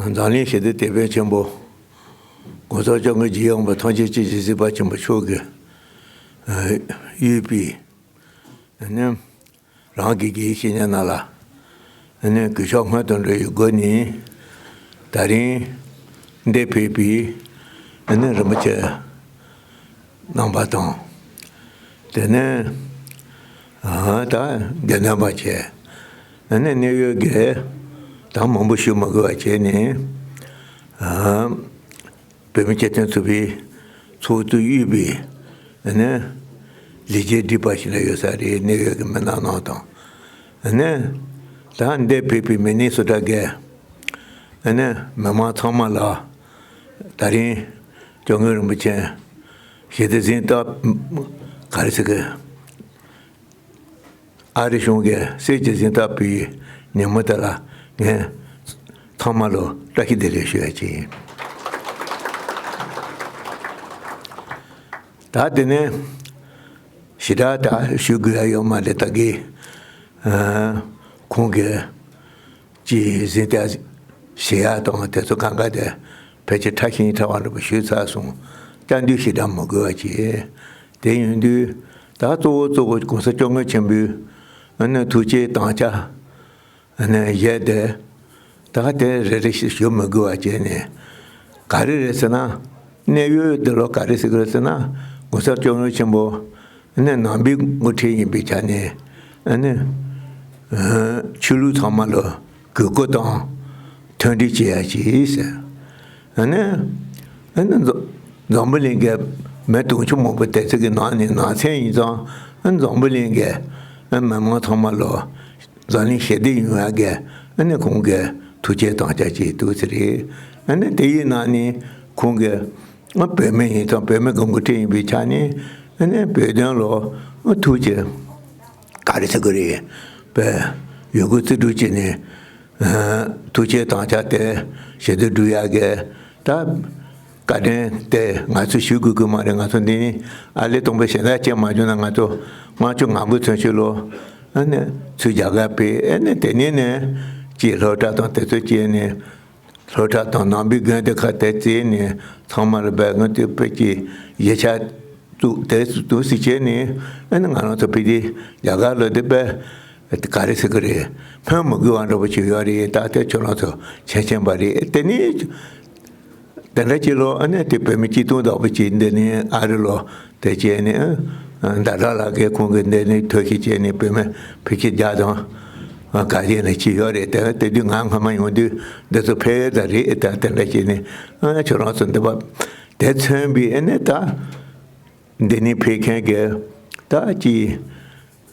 འཛམ་གླིང་ཞི་བདེ་དེད་དཔོན་ཆེན་པོ་༸གོང་ས་༸སྐྱབས་མགོན་རྒྱལ་བའི་དབང་པོ་ཐམས་ཅད་སྤྱི་ཞིང་གཟིགས་པ་ཆེན་པོ་མཆོག་གིས་གཡོས་པའི་ནི་རང་གི་དགེ་བའི་བཤེས་གཉེན་རྣམས་ལ་ནི་གུས་ཕྱག་སྔོན་དུ་འགྲོ་བའི་སྒོ་ནས་ད་རིང་འདིར་ཕེབས་པའི་ནི་རིན་པོ་ཆེ་རྣམ་པ་དང་། དེ་ནས་ཨ་ད་དགེ་འདུན་པ་བཅས་ཨ་ནི་གནད་ཡོད་དགེ་ད་མང་པོ་ཞུ་མི་དགོས་པ་བྱས་ནས། ཨ་བོད་མི་སྤྱི་མཐུན་ཚོགས་པའི་ཚོགས་གཙོས་དབུས་པའི་ཨ་ནི་ལས་བྱེད་སྒྲིག་པ་ཞིག་ལ་ཡོད་ས་རེད། གནད་ཡོད་དགེ་མི་སྣ་རྣམས་དང་། ཨ་ནི་ད་འདིར་ཕེབས་པའི་མི་སྣའི་སུ་དྲག་གི་ཨ་ནི་མི་མང་ཚང་མ་ལ་ད་རིང་སྐྱབས་མགོན་རིན་པོ་ཆེ་ཞི་བདེ་གཟེངས་རྟགས་ག་རེ་ཟེར་གི། ཨ་རི་གཞུང་གིས་གསེར་གྱི་གཟེངས་རྟགས་ཕུལ་བའི་ཉིན་མོ་དེ་ལ་ངས་ཚང་མ་ལ་བཀྲ་ཤིས་བདེ་ལེགས་ཞུ་ཡ་ཅིག་ཡིན། ད་དེ་ནས་ཞེ་དྲག་ད་ཞུ་དགོས་ཡ་ཡོད་མ་རེད། ད་གི་ཁོང་གིས་ཀྱི་གཟེངས་རྟགས་བཞེས་ཡ་དང་དེ་ཚོ་གང་ག་དེ་ཕལ་ཆེར་ཕྲ་ཞིང་ཕྲ་བ་འདྲ་པོ་ཞུས་ཚར་སོང་། བསྐྱར་ཟློས་ཞེ་དྲག་མི་དགོས་པ་བྱས། དེ་ཡིན་དུས་ད་གཙོ་བོ་གཙོ་བོ་༸གོང་ས་༸སྐྱབས་མགོན་ཆེན་པོའི་ཨ་ནི་ཐུགས་བསྐྱེད་དམ་བཅའ་ཨ་ནི་བཞེས་ཏེ་ད་དེ་རེ་རེ་ཞིག་ཞུ་མི་དགོས་པ་བྱས་ནས། ག་རེ་རེད་ཟེར་ན། གནད་ཡོད་འདི་ལོ་ག་རེ་ཟེར་གི་རེད་ཟེར་ན། ༸གོང་ས་༸སྐྱབས་མགོན་ཆེན་པོ་ནི་ནང་པའི་འགོ་ཁྲིད་ཡིན་པའི་ཆ་ནས་ཨ་ནི་ཆོས་ལུགས་ཚང་མ་ལ་གུས་བཀུར་དང་མཐུན་སྒྲིལ་བྱེད་ཡ་ཅིག་ཟེར། ཨ་ནི་ཨ་ནི་འཛམ་འཛམ་བུ་གླིང་གི་མི་དུང་ཕྱུར་མང་པོ་དེ་ཚོ་གི་ནང་ནས་ནང་ཚན་ཡིན་ཙང་། ཨ་འཛམ་བུ་གླིང་གི་ཨ་མི་མང་ཚང་མ་ལ་འཛམ་གླིང་ཞི་བདེ་ཡོང་ཡ་གི་ཨ་ནི་ཁོང་གི་ཐུགས་བསྐྱེད་དམ་བཅའ་བྱས་འདུག་ཟེར་རེད། ཨ་ནི་དེ་ཡི་ནང་ནས་ཁོང་གི་ཨ་བོད་མི་ཡིན་ཙང་བོད་མི་གི་འགོ་ཁྲིད་ཡིན་པའི་ཆ་ནས་ཨ་ནི་བོད་དོན་ལ་ཨ་ཐུགས་ཀྱི་ག་རེ་ཟེར་དགོས་རེད། བོད་ཡུལ་སྐོར་རྩིས་སྤྲོད་བྱས་ནས་ཨ་ཐུགས་བསྐྱེད་དམ་བཅའ་དེ་ཞི་བདེ་སྒྲུབ་ཡ་གི་ད་བཀའ་དྲིན་དེ་ང་ཚོས་ཞུ་དགོས་ཀྱི་མ་རེད། ང་ཚོ་འདི་ནི་ཨ་ལས་སྟོང་པའི་ཞལ་ཟས་བཅད་མ་བྱུང་ན་ང་ཚོ་དམངས་གཙོ་ང་རྒོལ་མཚོན་ཆོས་ལོ། ཨ་ནི་ཚུར་རྒྱ་གར་ཕེབས། ཨ་ནི་དེ་ནས་ནས་ཀྱི་སློབ་གྲྭ་དང་དེ་ཚོ་བཅས་ནས་སློབ་གྲྭ་དང་ནང་པའི་དགོན་སྡེ་ཁག་དེ་བཅས་ནས་ཚང་མ་ལ་བས་ང་ཚོའི་བོད་ཀྱི་གཞིས་ཆགས་བཙུགས་དེ་བཙུགས་སྲིད་བྱས་ནས། ཨ་ནི་ང་རང་ཚོ་ཕེབས་ཏེ་རྒྱ་གར་ལ་དེ་བས་ག་རེ་ཟེར་གི་རེད། སྨོན་མི་དགོས་པ་འདྲ་པོ་ཅིག་ཡོད་རེད། ད་དེ་ཁྱོད་རང་ཚོ་མཁྱེན་མཁྱེན་པ་རེད། དེ་ནས་དེ་འདྲ་ཅིག་ལོ། ཨ་ནི་དེ་བོད་མི་སྐྱིད་སྡུག་འདྲ་པོ་ཅིག་འདི་ནས་ཨ་རི་ལོ་དེ་བྱས་ནས་ཟླ་གྲགས་ལགས་ཀྱིས་ཁོང་གི་འདི་ནས་ཐུགས་ཞིབ་བྱས་ནས་བོད་མི་ཕལ་ཆེར་བརྒྱ་དང་ག་ཚོད་ནས་ཅིག་ཡོད་རེད། དེ་དེ་དུས་ང་སྔ་མ་ཡོང་དུས་འདི་ཚོ་ཕེབས་ད་རེད། ད་དེ་འདྲ་བྱས་ནས་ཨ་ཁྱོད་རང་ཚོ་འདི་པ་དེ་མཚོན་པའི་ཨ་ནི་ད་འདི་ནས་ཕེབས་མཁན་གྱི་ད་ཅིག་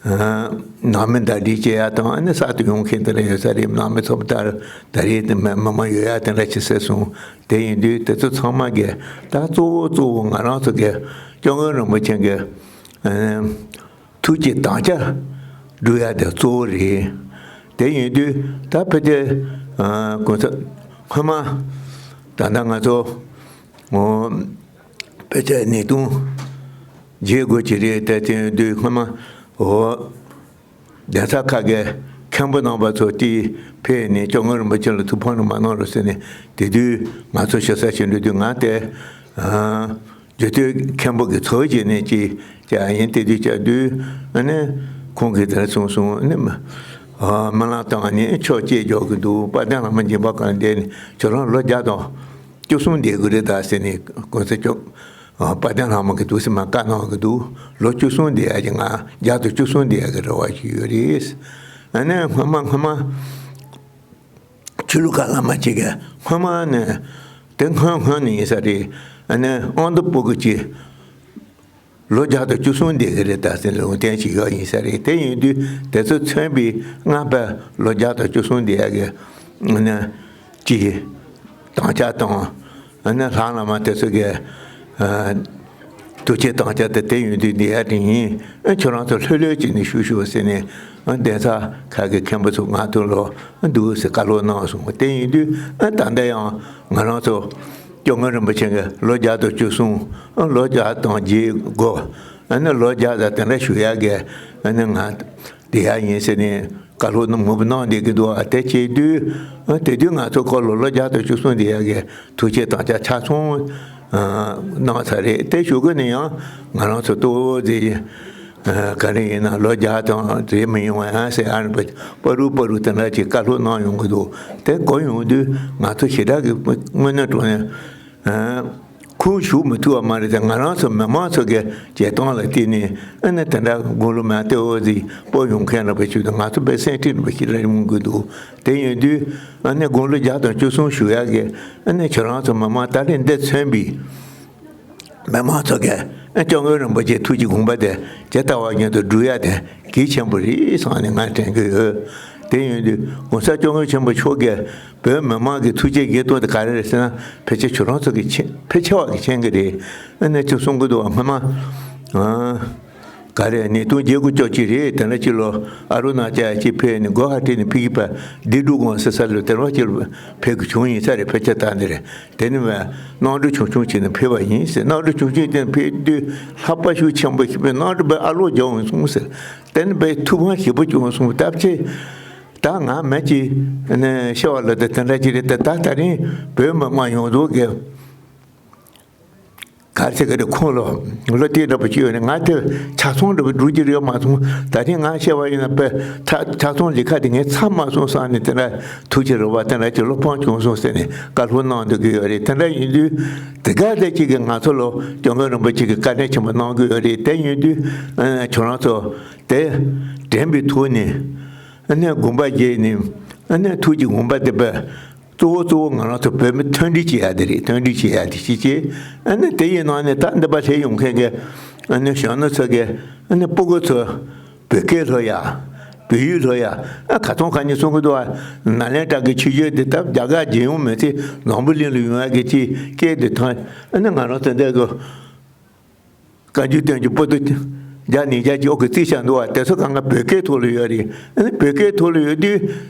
ནང་མི་ཟླ་སྒྲིལ་བྱེད་ཡ་དང་། ཨ་ནི་གསར་དུ་ཡོང་མཁན་དེ་འདྲ་ཡོད་ས་རེད། ནང་མི་ཚོ་ད་ད་རེས་དེ་མི་མི་མང་ཡོད་ཡ་དེ་འདྲ་ཅིག་ཟེར་སོང་། དེ་ཡིན་དུས་དེ་ཚོ་ཚང་མ་གི་ད་གཙོ་བོ་གཙོ་བོ་ང་རང་ཚོ་གི་སྐྱབས་མགོན་རིན་པོ་ཆེ་གི་ཐུགས་ཀྱི་དམ་བཅའ་སྒྲུབ་ཡ་དེ་གཙོ་བོ་རེད། དེ་ཡིན་དུས་ད་ཕལ་ཆེར་༸གོང་ས་སྔོན་མ་ད་ལྟ་ང་ཚོ་ཕལ་ཆེར་ཉིས་སྟོང་བརྒྱད་དགུ་ཅིག་རེད། དེ་དེ་དུས་སྔོན་མ་འོ་གདན་ས་ཁག་གི་མཁན་པོ་རྣམ་པ་ཚོ་དེ་ཕེབས་ནས་སྐྱབས་མགོན་རིན་པོ་ཆེ་ལ་ཐུགས་ཕམ་རེ་མ་གནང་རོགས་ཟེར་ནས། དེ་དུས་ང་ཚོ་ཞེ་ས་ཞིག་འགྲོ་དུས་ང་དེ་རྒྱུད་སྟོད་མཁན་པོ་གི་ཚོགས་བྱས་ནས་ཀྱི་ བྱས་ཡིན། དེ་དུས་བྱས་དུས་ཨ་ནི་ཁོང་གིས་དེ་འདྲ་གསུངས་སོང་། ཨ་ནི་མི་ཨ་སྨོན་ལམ་བཏང་ནས་ཆོས་བཤད་རྒྱག་གི་འདུག་དཔལ་ལྡན་བླ་མ་འཇིགས་པ་གང་འདས་ནས་ཁྱོད་རང་ལོ་བརྒྱ་དང་བཅུ་གསུམ་བསྡད་དགོས་རེད་ད་ཟེར་ནས་གོང་ས་མཆོག་ཨ་དཔལ་ལྡན་བླ་མ་གིས་འདུག་སེ་མར་བཀའ་གནང་གི་འདུག་ལོ་བཅུ་གསུམ་བསྡད་ཡ་གི་ང་བརྒྱ་དང་བཅུ་གསུམ་བསྡད་ཡ་གི་རེ་བ་ཞིག་ཡོད་རེད། ཨ་ནི་སྔོན་མ་སྔོན་མ། ཆོས་ལུགས་ཀྱི་བླ་མ་གཅིག་གིས་སྔོན་མ་ནས་དེ་སྔོན་སྔོན་ནས་ཡིན་ས་རེད། ཨ་ནི་ཨ་མདོ་སྤུ་གུ་གཅིག་ལོ་བརྒྱ་དང་བཅུ་གསུམ་བསྡད་ཀྱི་རེད་ད་ཟེར་ལུང་བསྟན་ཞིག་ཡོད་ཡིན་ས་རེད། དེ་ཡིན་དུས་དེ་ཚོ་མཚོན་པའི་སྔགས་པ་ལོ་བརྒྱ་དང་བཅུ་གསུམ་བསྡད་ཡ་གི་ཨ་ནི་གཅིག་དམ་བཅའ་དང་། ཨ་ནི་ལྷ་བླ་མ་དེ་ཚོ་གི་ཨ་ཐུགས་བསྐྱེད་དམ་བཅའ་དེ་དེ་ཡོད་དུས་འདི་ཡར་དྲན་ཡིན། ཨ་ཁྱོད་རང་ཚོ་ལྷོད་ལྷོད་བྱས་ནས་བཞུགས་ཤོག་ཟེར་ནས་ཨ་གདན་ས་ཁག་གི་མཁན་པོ་ཚོ་ང་ཚོ་ལ་ཨ་འདུག་སེ་བཀའ་སློབ་གནང་སོང་། དེ་ཡིན་དུས་ཨ་ད་ལྟ་ཡང་ང་རང་ཚོ་སྐྱབས་མགོན་རིན་པོ་ཆེ་གི་ལོ་བརྒྱ་དང་བཅུ་གསུམ། ཨ་ལོ་བརྒྱ་དང་བརྒྱད་དགུ། ཨ་ནི་ལོ་བརྒྱ་དང་དེ་འདྲ་བཞུགས་ཡག་གི་ཨ་ནི་ང་། དེ་ཡག་ཡིན་ཟེར་ནས་བཀའ་སློབ་གནང་མང་པོ་གནང་བསྡད་ཀྱི་འདུག་ཨ་དེ་བྱེད་དུས་ཨ་དེ་དུས་ང་ཚོ་སྐོར་ལ་ལོ་བརྒྱ་དང་བཅུ་གསུམ་དེ་ཡག་གི་ཐུགས་བསྐྱེད་དམ་བཅའ་ཆ་ཚང་ཨ་གནང་ཚར་རེད། དེ་གཞུག་གུ་ནས་ཡང་ང་རང་ཚོ་ལྟོ་ཟེར་ཨ་ག་རེ་ཡིན་ན་ལོ་བརྒྱ་དང་དེ་མི་ཡོང་བ་ཡང་ཟེར་ཨ་ནི་པ་རུ་པ་རུ་དེ་འདྲ་ཅིག་བཀའ་སློབ་གནང་ཡོང་གི་འདུག་དེ་གོ་ཡོང་དུས་ང་ཚོ་ཞེ་དྲག་གི་དངོས་གནས་དྲང་གནས། ཁུངས་ཞུགས་མི་ཐུབ་པ་མ་རེད་དེ། ང་རང་ཚོ་མི་མང་ཚོ་གི་བྱེད་སྟངས་ལ་བལྟས་ནས་ཨ་ནི་དེ་འདྲ་དགུང་ལོ་མ་ལྟེ་བོ་ཟིག་སྤོ་ཡོང་མཁན་རེད་པ་ཞུ་དུས་ང་ཚོ་དཔེ་སེམས་ཁྲལ་རེད་པ་ཞིག་རེད་མོ་དགོས་འདུག་དེ་ཡིན་དུས་ཨ་ནི་དགུང་ལོ་བརྒྱ་དང་བཅུ་གསུམ་བཞུགས་ཡག་གི་ཨ་ནི་ཁྱོད་རང་ཚོ་མི་མང་ད་རེས་འདི་མཚོན་པའི་མི་མང་ཚོ་གི་ཨ་སྐྱབས་མགོན་རིན་པོ་ཆེའི་ཐུགས་ཀྱི་དགོངས་པ་དེ་ཇི་ལྟ་བ་བཞིན་དུ་སྒྲུབ་ཡག་དེ་གལ་ཆེན་པོ་རེད་བསམ་ནས་ང་དྲན་གི་ཡོད། དེ་ཡིན་དུས་༸གོང་ས་༸སྐྱབས་མགོན་ཆེན་པོ་མཆོག་གིས་བོད་མི་མང་གི་ཐུགས་རྗེ་བཞེས་སྟངས་དེ་ག་རེ་རེད་ཟེར་ན་ཕལ་ཆེར་ཁྱོད་རང་ཚོ་གི་མཁྱེན་ཕལ་ཆེ་བ་གི་མཁྱེན་གི་རེད། ཨ་ནི་ཅིག་གསུང་གི་འདུག་བ་སྔོན་མ། ཨ་ག་རེ་ཉིས་སྟོང་བརྒྱད་དགུ་བཅུ་གཅིག་རེད། དེ་འདྲ་ཅིག་ལོ་ཨ་རུ་ན་ཅལ་ཅིག་ཕེབས་ནས་གོ་ཧ་ཊི་ནས་ཕི་གི་པ་དི་འབྲུག་དགོན་ཟེར་ས་ལ་དེ་འདྲ་ཅིག་ཕེབས་གི་བྱུང་ཡིན་ས་རེད། ཕལ་ཆེར་ད་འདི་རེད། དེ་ནི་བས་གནམ་གྲུ་ཆུང་ཆུང་ཅིག་ནས་ཕེབས་པ་ཡིན་ཟེར། གནམ་གྲུ་ཆུང་ཆུང་དེ་ནས་ཕེབས་དུས་ལྷགས་པ་ཤུགས་ཆེན་པོ་ཞིག་པའི་གནམ་གྲུ་པའི་ཨ་ལོག་རྒྱག་འོང་སོང་ཟེར། དེ་ནི་པའི་ཐུགས་ཕམ་ཞེ་པོ་བྱུང་སོང་། སྟབས་ཆེ་ད་ང་མི་གཅིག་ནས་ཤི་བ་ལ་དེ་དེ་འདྲ་ཅིག་རེད་དེ། ད་ད་རིང་བོད་མི་མང་ཡོངས་རྫོགས་ཀྱི་ག་རེ་ཟེར་གི་རེད། ཁོང་ལ་བློ་གཏད་འདྲ་པོ་ཅིག་ཡོད་ནས་ང་དེ་ཆ་ཚང་འདྲ་པོ་འགྲོ་རྒྱུ་རེད་མ་སོང་། ད་ཐེངས་ང་ཤི་བ་ཡིན་ན་པའི་ཆ་ཆ་ཚང་ལས་ཀ་དེ་ངས་ཚར་མ་སོང་བསམ་ནས་དེ་འདྲ་ཐུགས་ཀྱི་རེ་བ་དེ་འདྲ་ཅིག་བློ་ཕམ་བྱུང་སོང་ཟེར་ནས་བཀའ་སློབ་གནང་འདོད་ཀྱི་ཡོད་རེད། དེ་འདྲ་ཡིན་དུས་དེ་ག་དེ་གཅིག་གིས་ང་ཚོ་ལ་སྐྱབས་མགོན་རིན་པོ་ཆེ་གིས་བཀའ་དྲིན་ཆེན་པོ་གནང་གི་ཡོད་རེད། དེ་ཡིན་དུས་ཨ་ཁྱོད་རང་ཚོ་དེ་དྲན་པའི་ཐོག་ནས་ཨ་ནི་དགོངས་པ་བཞེས་ནས་ཨ་ནི་ཐུགས་ཀྱི་དགོངས་པ་དེ་པ་གཙོ་བོ་གཙོ་བོ་ང་རང་ཚོ་བོད་མི་མཐུན་སྒྲིལ་བྱེད་ཡ་དེ་རེད། མཐུན་སྒྲིལ་བྱེད་ཡ་དེ་གཅིག་བྱས། ཨ་ནི་དེ་ཡི་ནང་ནས་ད་འདི་པ་སླེབས་ཡོང་མཁན་གྱི་ཨ་ནི་གཞོན་ནུ་ཚོ་གི་ཨ་ནི་སྤུ་གུ་ཚོ་བོད་སྐད་སློབ་ཡ། བོད་ཡིག་སློབ་ཡ། ཨ་ཁ་ཚོང་ཁ་ཉིན་གསུང་གི་འདུག་ཨ་ནཱ་ལེནྡྲ་གི་ཆོས་བརྒྱུད་འདི་ལྟར་རྒྱ་གར་རྒྱལ་ཡོངས་མི་ཚེ་འཛམ་བུ་གླིང་ལ་ཡོང་ཡ་གི་ཅིག་སྐད་འདི་ཐང་། ཨ་ནི་ང་རང་ཚོ་འདི་གི་བཀའ་འགྱུར་བསྟན་འགྱུར་པོ་ཏི་བརྒྱ་ནས་བརྒྱ་ཅིག་ཨོ་གི་རྩིས་བྱ་འདུག་བ། དེ་ཚོ་གང་ག་བོད་སྐད་ཐོག་ལ་ཡོད་རེད། ཨ་ནི་བོད་སྐད་ཐོག་ལ་ཡོད་དུས་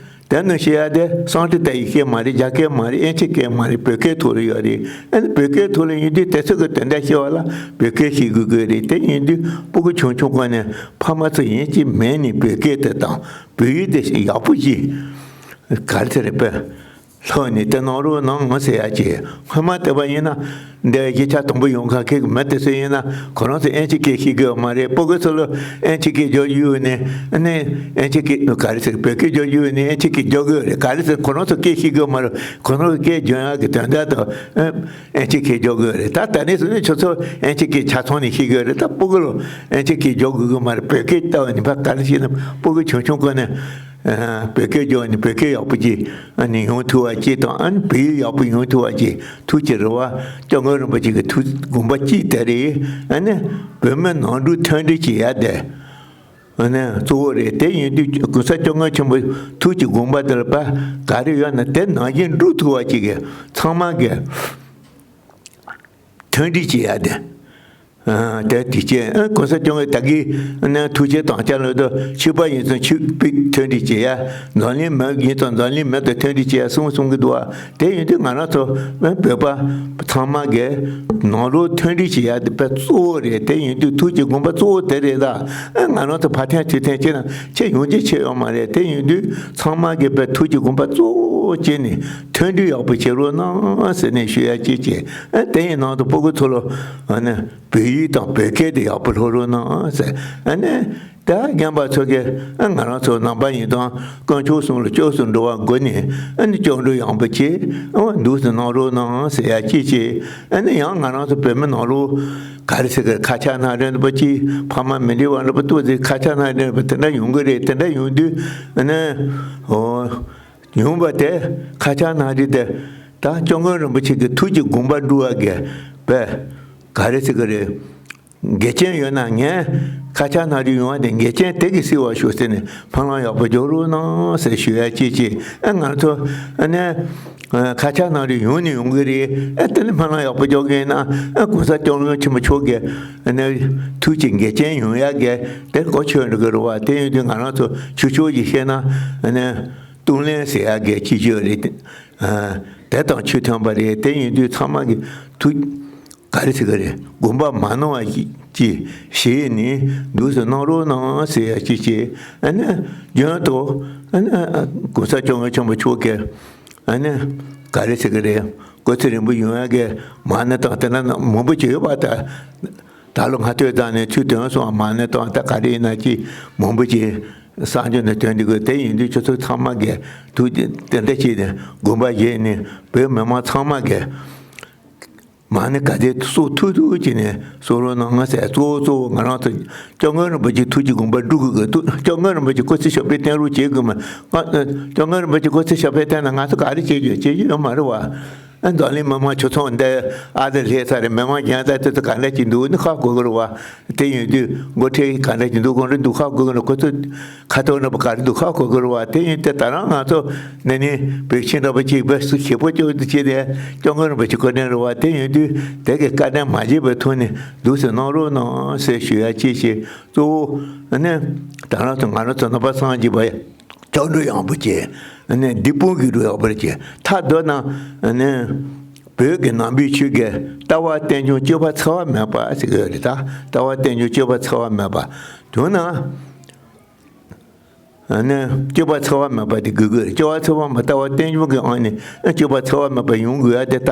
དེ་ནི་བཤད་ཡ་དེ་སཾ་སྐྲྀ་ཏ་ཡི་སྐད་མ་རེད། རྒྱ་སྐད་མ་རེད། དབྱིན་ཇི་སྐད་མ་རེད། བོད་སྐད་ཐོག་ལ་ཡོད་རེད། ཨ་ནི་བོད་སྐད་ཐོག་ལ་ཡོད་དུས་དེ་ཚོ་གི་དོན་དག་བཤད་པ་ལ་བོད་སྐད་ཤེས་དགོས་དགོས་རེད། དེ་ཡིན་དུས་སྤུ་གུ་ཆུང་ཆུང་སྒང་ནས་ཕ་མ་ཚོ་ཡིན་གཅིག་མིན་ནས་བོད་སྐད་དེ་དང་བོད་ཡིག་དེ་ཡག་པོ་ཅིག་ག་རེ་ཟེར་རེད་པས། ལྷོད་ནས་དེ་གནང་རོགས་གནང་ཟེར་ཡ་ཅིག་སྔོན་མ་བལྟས་པ་ཡིན་ན་འདི་གཞིས་ཆགས་དང་པོ་ཡོང་མཁན་ཁྱེད་ཀྱི་མི་དེ་ཚོ་ཡིན་ན་ཁོ་རང་ཚོ་དབྱིན་ཇི་སྐད་ཤེས་གི་ཡོད་མ་རེད། སྤུ་གུ་ཚོ་ལ་དབྱིན་ཇི་སྐད་སྦྱོར་རྒྱུ་ཡོད་ནས་ཨ་ནི་དབྱིན་ཇི་སྐད་ག་རེ་ཟེར་བོད་སྐད་སྦྱོར་རྒྱུ་ཡོད་ནས་དབྱིན་ཇི་སྐད་སྦྱོར་གི་ཡོད་རེད། ག་རེ་ཟེར་ཁོ་རང་ཚོ་སྐད་ཤེས་གི་ཡོད་མ་རེད། ཁོ་རང་ཚོ་སྐད་སྦྱོར་ཡག་གི་དོན་དག་དང་ཨ་དབྱིན་ཇི་སྐད་སྦྱོར་གི་ཡོད་རེད། ད་ད་ནས་བཟུང་ནས་ཁྱོད་ཚོ་དབྱིན་ཇི་སྐད་ཆ་ཚང་ནས་ཤེས་གི་ཡོད་རེད། ད་སྤུ་གུ་ལ་དབྱིན་ཇི་སྐད་སྦྱོར་དགོས་གི་མ་རེད། བོད་སྐད་ལྟ་བ་ནི་ཕ་ག་རེ་བྱས་ན་སྤུ་གུ་ཆུང་ཆུང་སྒང་ནས་བོད་སྐད་སྦྱོར་ནས་བོད་སྐད་ཡག་པོ་ཅིག་ཨ་ནི་ཡོང་ཐུབ་པ་ཅིག་དང་ཨ་ནི་བོད་ཡིག་ཡག་པོ་ཡོང་ཐུབ་པ་ཅིག་ཐུགས་ཀྱི་རེ་བ་སྐྱབས་མགོན་རིན་པོ་ཆེ་གི་ཐུགས་དགོངས་པ་གཅིག་དེ་རེད། ཨ་ནི་བོད་མི་ནང་ཁུལ་མཐུན་སྒྲིལ་བྱེད་ཡ་དེ་ཨ་ནི་གཙོ་བོ་རེད། དེ་ཡིན་དུས་༸གོང་ས་༸སྐྱབས་མགོན་ཆེན་པོ་ཐུགས་ཀྱི་དགོངས་པ་དེ་ལ་ཕ་ག་རེ་ཡོད་ན་དེ་ནང་བཞིན་སྒྲུབ་ཐུབ་པ་ཅིག་གི་ཚང་མ་གི་མཐུན་སྒྲིལ་བྱེད་ཡ་དེ། ཨ་དེ་དེ་བྱས་ཨ་༸གོང་ས་༸སྐྱབས་མགོན་ད་གིན་ཨ་ནི་ཐུགས་རྗེ་དམ་བཅའ་ལ་དུ་ཆོས་པ་ཡིན་ཙང་ཆོས་པའི་མཐུན་སྒྲིལ་བྱེད་ཡ། འཛམ་གླིང་མི་ཡིན་ཙང་འཛམ་གླིང་མི་དང་མཐུན་སྒྲིལ་བྱེད་ཡ་གསུངས་གསུང་གི་འདུག་བ། དེ་ཡིན་དུས་ང་རང་ཚོ་བོད་པ་ཚང་མ་གིས་ནང་ལོགས་མཐུན་སྒྲིལ་བྱེད་ཡ་དེ་དཔེ་གཙོ་བོ་རེད། དེ་ཡིན་དུས་ཐུགས་ཀྱི་དགོངས་པ་གཙོ་བོ་དེ་རེད་ད། ཨ་ང་རང་ཚོ་ཕ་ཐེངས་ཚུལ་ཐེངས་ཁྱེད་རང་ཁྱེད་ཡོང་རྒྱུ་ཆེ་ཡོད་མ་རེད། དེ་ཡིན་དུས་ཚང་མ་གིས་དཔེ་ཐུགས་ཀྱི་དགོངས་པ་གཙོ་བོ་བྱས་ནས་མཐུན་སྒྲིལ་ཡག་པོ་བྱེད་རོགས་གནང་ཟེར་ནས་ཞུ་ཡ་གཅིག་བྱས། ཨ་དེ་ཡི་ནང་དུ་སྤུ་གུ་ཚོ་ལ་ཨ་ནི། བོད་ཡིག་དང་བོད་སྐད་དེ་ཡག་པོ་སློབ་རོགས་གནང་ཟེར། ཨ་ནི་ད་རྒན་པ་ཚོ་གིས་ཨ་ང་རང་ཚོ་ནང་པ་ཡིན་དང་དཀོན་མཆོག་གསུམ་ལ་སྐྱབས་སུ་འགྲོ་བ་དགོས་ནས། ཨ་ནི་སྐྱབས་འགྲོ་ཡག་པོ་བྱེད། ཨ་འདུག་སེ་གནང་རོགས་གནང་ཟེར་ཡ་གཅིག་བྱས། ཨ་ནི་ཡང་ང་རང་ཚོ་བོད་མི་ནང་ལོགས་ག་རེ་ཟེར་གི། ཁ་ཆག་སྣ་འདྲེན་པ་གཅིག་ཕ་མ་མི་འདྲ་བ་འདྲ་པོ་ཏོག་ཙེ་ཁ་ཆག་སྣ་འདྲེན་པ་དེ་འདྲ་ཡོང་གི་རེད། དེ་འདྲ་ཡོང་དུས་ཨ་ནི་ཨོ། ཡོང་བ་དེ་ཁ་ཆག་སྣ་འདྲེན་དེ་ད་སྐྱབས་མགོན་རིན་པོ་ཆེ་གི་ཐུགས་ཀྱི་དགོངས་པ་འགྲུབ་པ་གི་བས་ག་རེ་ཟེར་གི་རེད། འགལ་རྐྱེན་ཡོད་ན། ངས་ཁ་ཆག་སྣ་འདྲེན་ཡོང་བ་དེ་འགལ་རྐྱེན་དེ་གིས་སེལ་བར་ཤོག་ཟེར་ནས་སྨོན་ལམ་ཡག་པོ་རྒྱག་རོགས་གནང་ཟེར་ཞུ་ཡ་གཅིག་བྱས། ཨ་ང་ཚོ་ཨ་ནི་ཁ་ཆག་སྣ་འདྲེན་ཡོང་ནི་ཡོང་གི་རེད། ཨ་དེ་ནི་སྨོན་ལམ་ཡག་པོ་རྒྱག་གི་ཡིན་ན། ཨ་གོང་ས་སྐྱབས་མགོན་ཆེན་པོ་མཆོག་གི་ཨ་ནི་ཐུགས་ཀྱི་འགལ་རྐྱེན་ཡོང་ཡ་གི་དེ་གོ་ཆོད་འགྲོ་གི་རེད་བ། དེ་ཡིན་དུས་ང་རང་ཚོ་ཆོས་ཕྱོགས་ཀྱི་བཤད་ན་ཨ་ནི། གཏོང་ལེན་ཟེར་ཡག་གི་སྤྱི་སྤྱོད་རེད། ཨ་དེ་དང་ཆོས་མཐུན་པ་རེད། དེ་ཡིན་དུས་ཚང་མ་གི་ཐུགས་ག་རེ་ཟེར་གི་རེད། དགོངས་པ་མ་ནོར་བ་ཅིག་བཞེས་ནས་འདུག་སེ་གནང་རོགས་གནང་ཟེར་ཡག་ཅིག་བྱས། ཨ་ནི་རྒྱུན་དུ་ཨ་ནི་གོང་ས་སྐྱབས་མགོན་ཆེན་པོ་མཆོག་གིས་ཨ་ནི་ག་རེ་ཟེར་གི་རེད། སྐུ་ཚེ་རིང་པོ་ཡོང་ཡག་གི་མ་ཎི་དང་དེ་འདྲ་མང་པོ་ཅིག་ཡོད་པ། ད་ད་ལོ་སྔ་དུས་ཙམ་ནས་ཚུར་ཐོན་སོང་བ། མ་ཎི་དང་ད་ག་རེ་ཡིན་ན་ཅིག་མང་པོ་ཅིག་གསར་འགྱུར་ནས་ཐོན་འདུག་གི། དེ་ཡིན་དུས་ཁྱོད་ཚོ་ཚང་མ་གིས་ཐུགས་དེ་འདྲ་བྱས་ནས་དགོངས་པ་བཞེས་ནས་བོད་མི་མང་ཚང་མ་གིས་མ་ཎི་ག་ཚོད་གསོག་ཐུབ་ཐུབ་བྱས་ནས་གསོག་རོགས་གནང་ཟེར། གཙོ་བོ་གཙོ་བོ་ང་རང་ཚོ་སྐྱབས་མགོན་རིན་པོ་ཆེ་ཐུགས་ཀྱི་དགོངས་པ་འགྲུབ་དགོས་གི། ཐུགས་སྐྱབས་མགོན་རིན་པོ་ཆེ་སྐུ་ཚེ་ཞབས་པད་བརྟན་རོགས་བྱེད་དགོས་མ། སྐྱབས་མགོན་རིན་པོ་ཆེ་སྐུ་ཚེ་ཞབས་པད་བརྟན་ན་ང་ཚོ་ག་རེ་བྱེད་རྒྱུ་བྱེད་རྒྱུ་ཡོད་མ་རེད་བ། ཨ་འཛམ་གླིང་མི་མང་ཆུ་ཚོད་འདི་ཨ་དེ་སླེབས་ཚར་རེད། མི་མང་རྒན་ཚ་དེ་ཚོ་ག་འདྲ་ཅིག་འདུག་ནི་ཧ་གོ་གི་རེད་བ། དེ་ཡིན་དུས་འགོ་ཁྲིད་ག་འདྲ་ཅིག་འདུག་གོ་རེད་འདུག་ཧ་གོ་གི་རེད། ཁོ་ཚོ་ཁ་ཐོག་ནས་ག་རེ་འདུག་ཧ་གོ་གི་རེད་བ། དེ་ཡིན་དུས་ད་རང་ང་ཚོ་ནི་ནི་བོད་ཆེན་འདྲ་པོ་ཅིག་བོད་སུ་ཞེ་པོ་ཅིག་ཏུ་བྱས་ཏེ་སྐྱབས་མགོན་རིན་པོ་ཆེ་སྐུ་དྲིན་རེད་བ། དེ་ཡིན་དུས་དེ་གི་བཀའ་དྲིན་མ་བརྗེད་པའི་ཐོག་ནས་འདུག་སེ་གནང་རོགས་གནང་ཟེར་ཞུ་ཡ་གཅིག་བྱས། གཙོ་བོ་ནི་ད་རང་ཚོ་ང་རང་ཚོ་ནང་པ་སངས་རྒྱས་པ་ཡ། སྐྱབས་འགྲོ་ཡག་པོ་བྱས། ཨ་ནི་སྡིག་སྤོང་གི་འགྲོ་ཡག་པོ་བྱས། མཐའ་བསྡུ་ན་ཨ་ནི་བོད་ཀྱི་ནང་པའི་ཆོས་ཀྱི་ལྟ་བ་རྟེན་འབྱུང་སྤྱོད་པ་འཚེ་བ་མེད་པ་ཟེར་གྱི་ཡོད་རེད། ད་ལྟ་བ་རྟེན་འབྱུང་སྤྱོད་པ་འཚེ་བ་མེད་པ། དོན་ན་ཨ་ནི་སྤྱོད་པ་འཚེ་བ་མེད་པ་དེ་དགོས་ཀྱི་རེད། སྤྱོད་པ་འཚེ་བ་མེད། ལྟ་བ་རྟེན་འབྱུང་གི་ཨང་ནི་ཨ་སྤྱོད་པ་འཚེ་བ་མེད་པ་ཡོང་དགོས་ཡ་དེ་ད་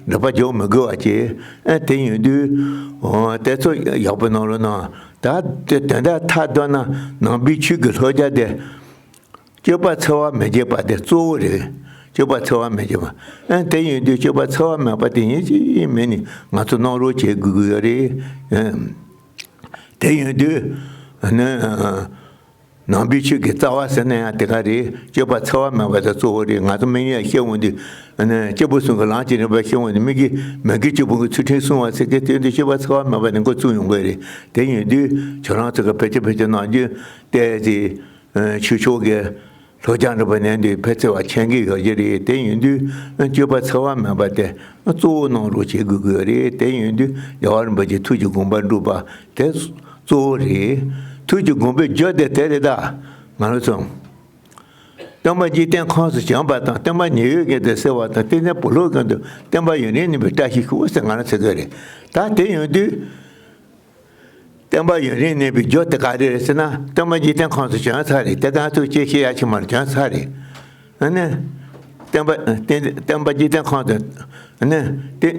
འགྲེལ་པ་རྒྱག་མི་དགོས་པ་བྱས། ཨ་དེ་ཡིན་དུས་ཨོ་དེ་ཚོ་ཡག་པོ་གནང་རོགས་གནང་། ད་དེ་དོན་དག་མཐའ་བསྡུ་ན་ནང་པའི་ཆོས་ཀྱི་ལྷོད་རྒྱ་དེ། སྤྱོད་པ་འཚེ་བ་མི་བྱེད་པ་དེ་གཙོ་བོ་རེད། སྤྱོད་པ་འཚེ་བ་མི་བྱེད་པ། ཨ་དེ་ཡིན་དུས་སྤྱོད་པ་འཚེ་བ་མེད་པ་དེ་ཡིན་གཅིག་མིན་ནི་ང་ཚོ་གནང་རོགས་བྱེད་དགོས་ཀྱི་ཡོད་རེད། ཨ་དེ་ཡིན་དུས་ནི་ནང་པའི་ཆོས་ཀྱི་རྩ་བ་ཟེར་ན་ཡང་དེ་ག་རེད། སྤྱོད་པ་འཚེ་བ་མེད་པ་དེ་གཙོ་བོ་རེད། ང་ཚོ་མི་ཉལ་ཤེས་འོང་དུས་ནི་སྐྱེས་བུ་གསུམ་གྱི་ལམ་གྱི་རིམ་པ་ཤེས་འོང་དུས་མི་དགེ་མི་དགེ་བཅུ་སྤོང་གི་ཚུལ་ཁྲིམས་སྲུང་བ་ཟེར་གྱི་དེ་དུས་སྤྱོད་པ་འཚེ་བ་མེད་པ་དེ་འགོ་བཙུགས་ཡོང་གི་རེད། དེ་ཡིན་དུས་ཁྱོད་རང་ཚོ་གི་ཕལ་ཆེར་ཕལ་ཆེར་ནམ་རྒྱུན་བལྟས་ཏེ། ཆོས་ཕྱོགས་ཀྱི་ལྷོད་རྒྱ་འདྲ་པོ་ནས་འདི་ཕལ་ཆེ་བ་མཁྱེན་གྱི་ཡོད་ཀྱི་རེད། དེ་ཡིན་དུས་སྤྱོད་པ་འཚེ་བ་མེད་པ་དེ་གཙོ་བོ་གནང་རོགས་བྱེད་དགོས་ཀྱི་ཡོད་རེད། དེ་ཡིན་དུས་རྒྱལ་བ་རིན་པོ་ཆེ་ཐུགས་ཀྱི་དགོངས་པ་འགྲུབ་པ་དེ་གཙོ་བོ་རེད། ཐུགས་ཀྱི་དགོངས་པའི་རྒྱུ་དེ་དེ་རེད། ད་ང་རང་ཚོ་སྟོན་པ་འཇིག་རྟེན་ཁམས་སུ་བྱོན་པ་དང་། སྟོན་པ་ཉེ་བའི་དོན་དུ་གསོལ་བ་དང་། བསྟན་འཛིན་བུ་སློབ་དོན་དུ་སྟོན་པ་ཡུན་རིང་བསྣུན་པའི་བཀྲ་ཤིས་ཤོག་ཟེར་ང་རང་ཚོ་གི་རེད། ད་དེ་ཡིན་དུས། བསྟན་པ་ཡུན་རིང་གནས་པའི་རྒྱུ་དེ་ག་རེ་རེད་ཟེར་ན། སྟོན་པ་འཇིག་རྟེན་ཁམས་སུ་བྱོན་ཚར་རེད། དེ་ག་ཚོད་ཅེས་བཤད་ཡ་ཆེ་མར་བྱོན་ཚར་རེད། ཨ་ནི། བསྟན་པ་བསྟན་བསྟན་པ་འཇིག་རྟེན་ཁམས་སུ། ཨ་ནི། དེ།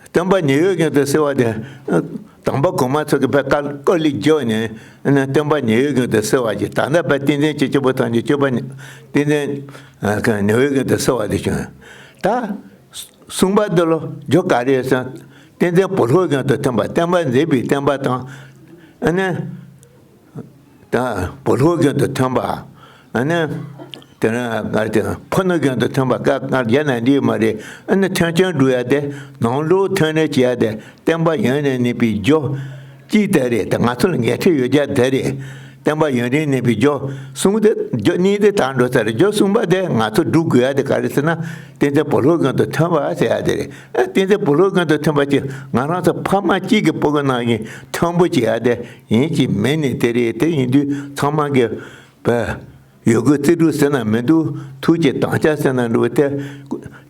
སྟོན་པ་ཉེ་བའི་དོན་དུ་གསོལ་བ་དེ། དང་པོ་གོང་མ་ཚོ་གི་ཕར་དཀའ་དཀའ་ལས་བརྒྱབ་ནས། ཨ་ནི་སྟོན་པ་ཉེ་བའི་དོན་དུ་གསོལ་བ་ཞིག་ད་ལྟ་བར་བསྟན་འཛིན་གྱི་སྐྱེས་བུ་ཐམས་ཅད་སྤྱོད་པ་ཉེ་བསྟན་འཛིན་ཉེ་བའི་དོན་དུ་གསོལ་བ་དེ་བྱོན། ད། གསུངས་པ་འདི་ལོ་རྒྱུ་ག་རེ་ཡོད་ཟེར་ན། བསྟན་འཛིན་བུ་སློབ་དོན་དུ་ཐོན་པ། བསྟན་པ་མཛད་པའི་བསྟན་པ་དང་། ཨ་ནི། ད་བུ་སློབ་དོན་དུ་ཐོན་པ། ཨ་ནི། དེ་ནས་ག་རེ་དེ་ཕུ་ནུ་དོན་དུ་ཐོན་པ། ཀ་ཀ་རྒྱ་ན་འདི་མ་རེད། ཨ་ནི་ཐོན་སྐྱོན་སྒྲུབ་ཡ་དེ་ནང་ལོགས་ཐོན་རེ་བྱེད་ཡ་དེ་བསྟན་པ་ཡུན་རིང་གནས་པའི་རྒྱུ། གཅིག་དེ་རེད། དེ་ང་ཚོ་ལ་འགན་འཁྲི་ཡོད་རྒྱུ་དེ་རེད། བསྟན་པ་ཡུན་རིང་གནས་པའི་རྒྱུ་གསུམ་དེ། རྒྱུ་གཉིས་དེ་དྲངས་འགྲོ་ས་རེད། རྒྱུ་གསུམ་པ་དེ་ང་ཚོ་སྒྲུབ་དགོས་ཡ་དེ་ག་རེ་ཟེར་ན། བསྟན་འཛིན་བུ་སློབ་དོན་དུ་ཐོན་པ་ཟེར་ཡ་དེ་རེད། ཨ་བསྟན་འཛིན་བུ་སློབ་དོན་དུ་ཐོན་པ་ཅིག་ང་རང་ཚོ་ཕ་མ་གཅིག་གི་སྤུ་གུ་ནང་བཞིན་མཐོན་པོ་བྱེད་ཡ་དེ་ཡིན་གཅིག་མིན་ནི་དེ་རེད། དེ་ཡིན་དུས་ཚང་མ་གི་བ། ཡོད་དགུ་རྩིས་དྲུག་ཟེར་ན་མི་འདུག་ཐུགས་ཀྱི་དམ་བཅའ་ཟེར་ན་འགྲོ་བའི་ཐད།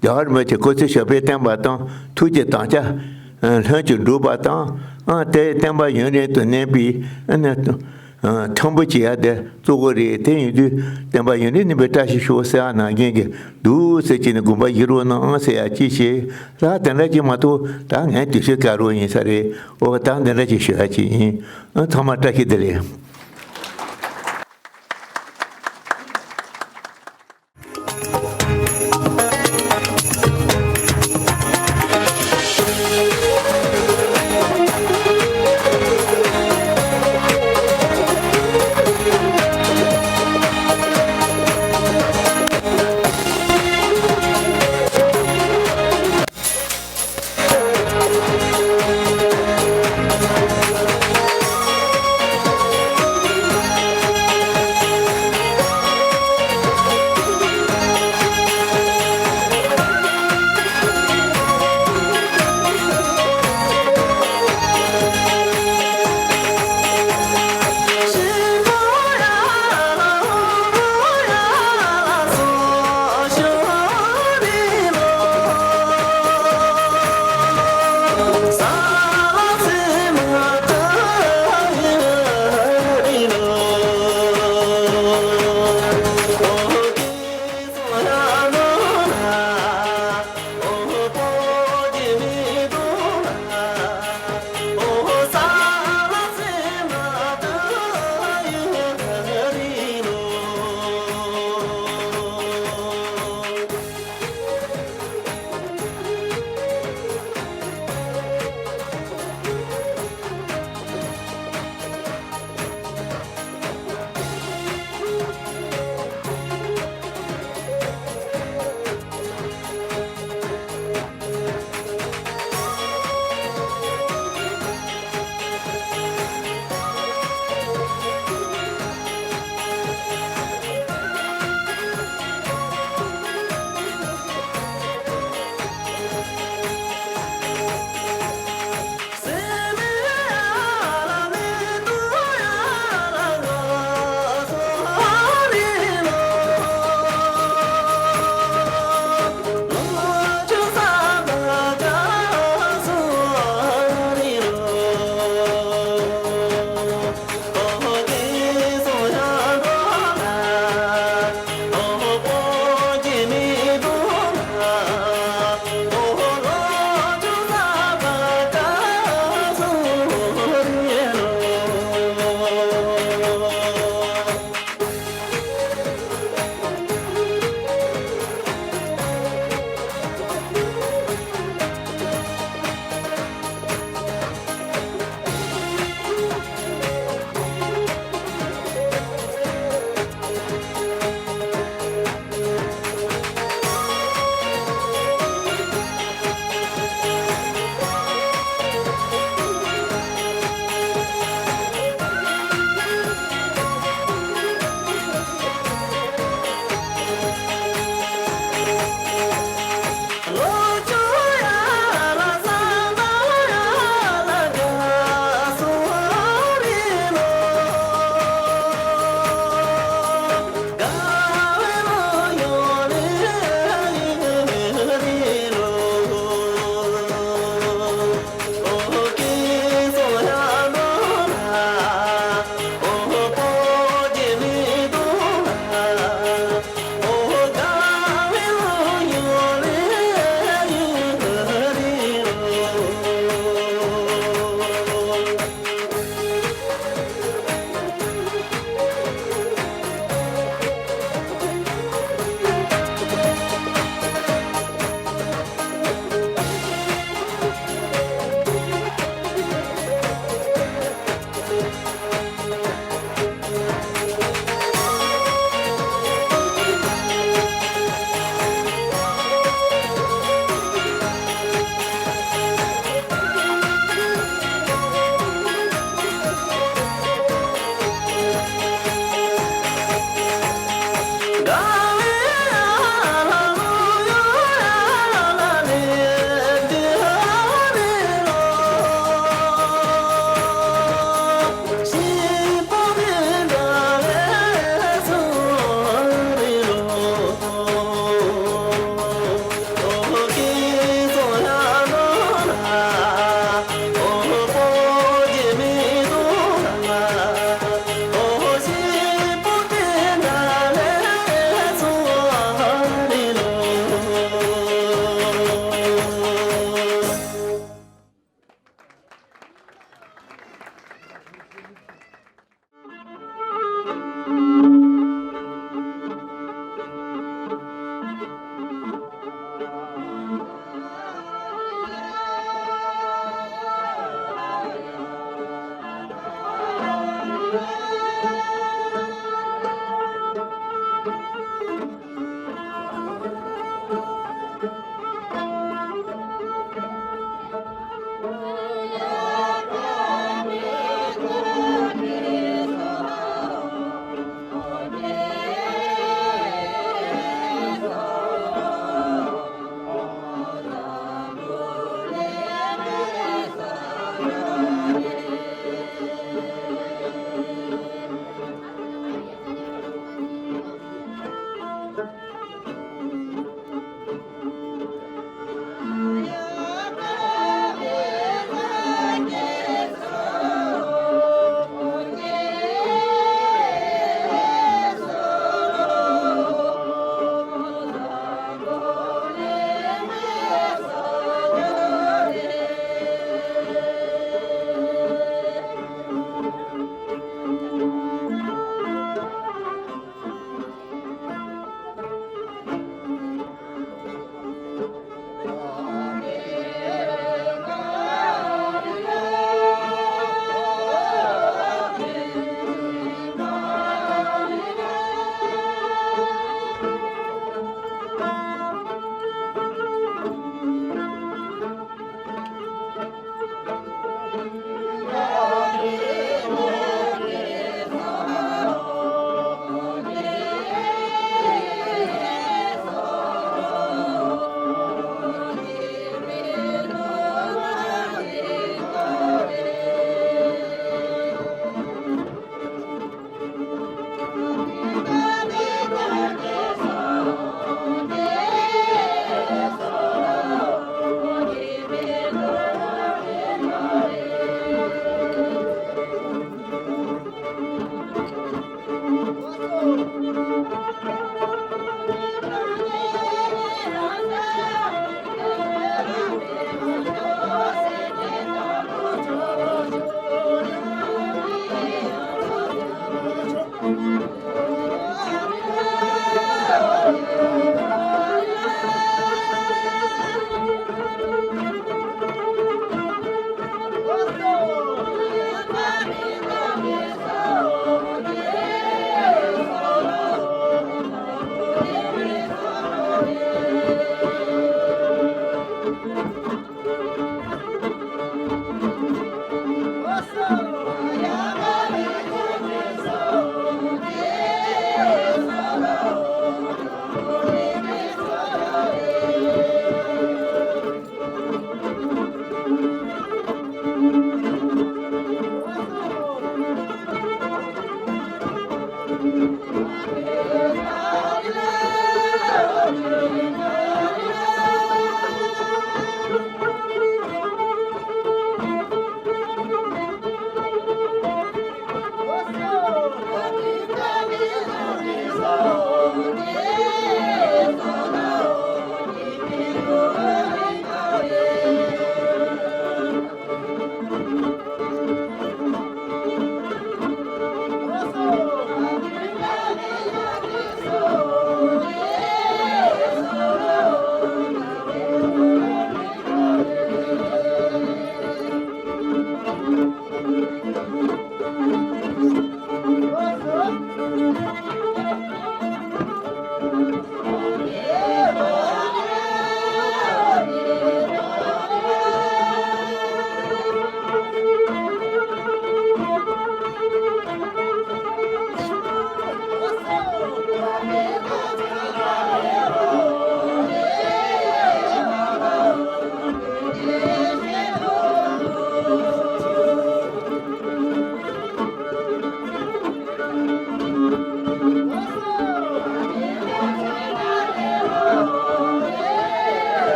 རྒྱལ་བ་རིན་པོ་ཆེ་སྐུ་ཚེ་ཞབས་པད་བརྟན་པ་དང་། ཐུགས་ཀྱི་དམ་བཅའ་ལྷུན་གྱིས་འགྲུབ་པ་དང་། ཨ་དེ་བསྟན་པ་ཡུན་རིང་དུ་གནས་པའི་ཨ་ནི་ ཨ། ཐོན་པོ་བྱེད་ཡ་དེ་གཙོ་བོ་རེད། དེ་ཡིན་དུས་བསྟན་པ་ཡུན་རིང་གནས་པའི་བཀྲ་ཤིས་ཤོག་ཟེར་ཡ་ནང་བཞིན་གྱི་འདུག་ཟེར་གྱི་ནས་དགོངས་པ་བཞེས་རོགས་གནང་ཟེར་ཡ་ཅིག་བྱས། ད་དེ་འདྲ་ཅིག་མ་གཏོགས་ད་ངས་དུས་ཚོད་བཀག་རོགས་ཡིན་ས་རེད། ཨོ་ད་འདི་འདྲ་ཅིག་ཞུ་ཡ་ཅིག་ཡིན། ཨ། ཚང་མ་བཀྲ་ཤིས་བདེ་ལེགས།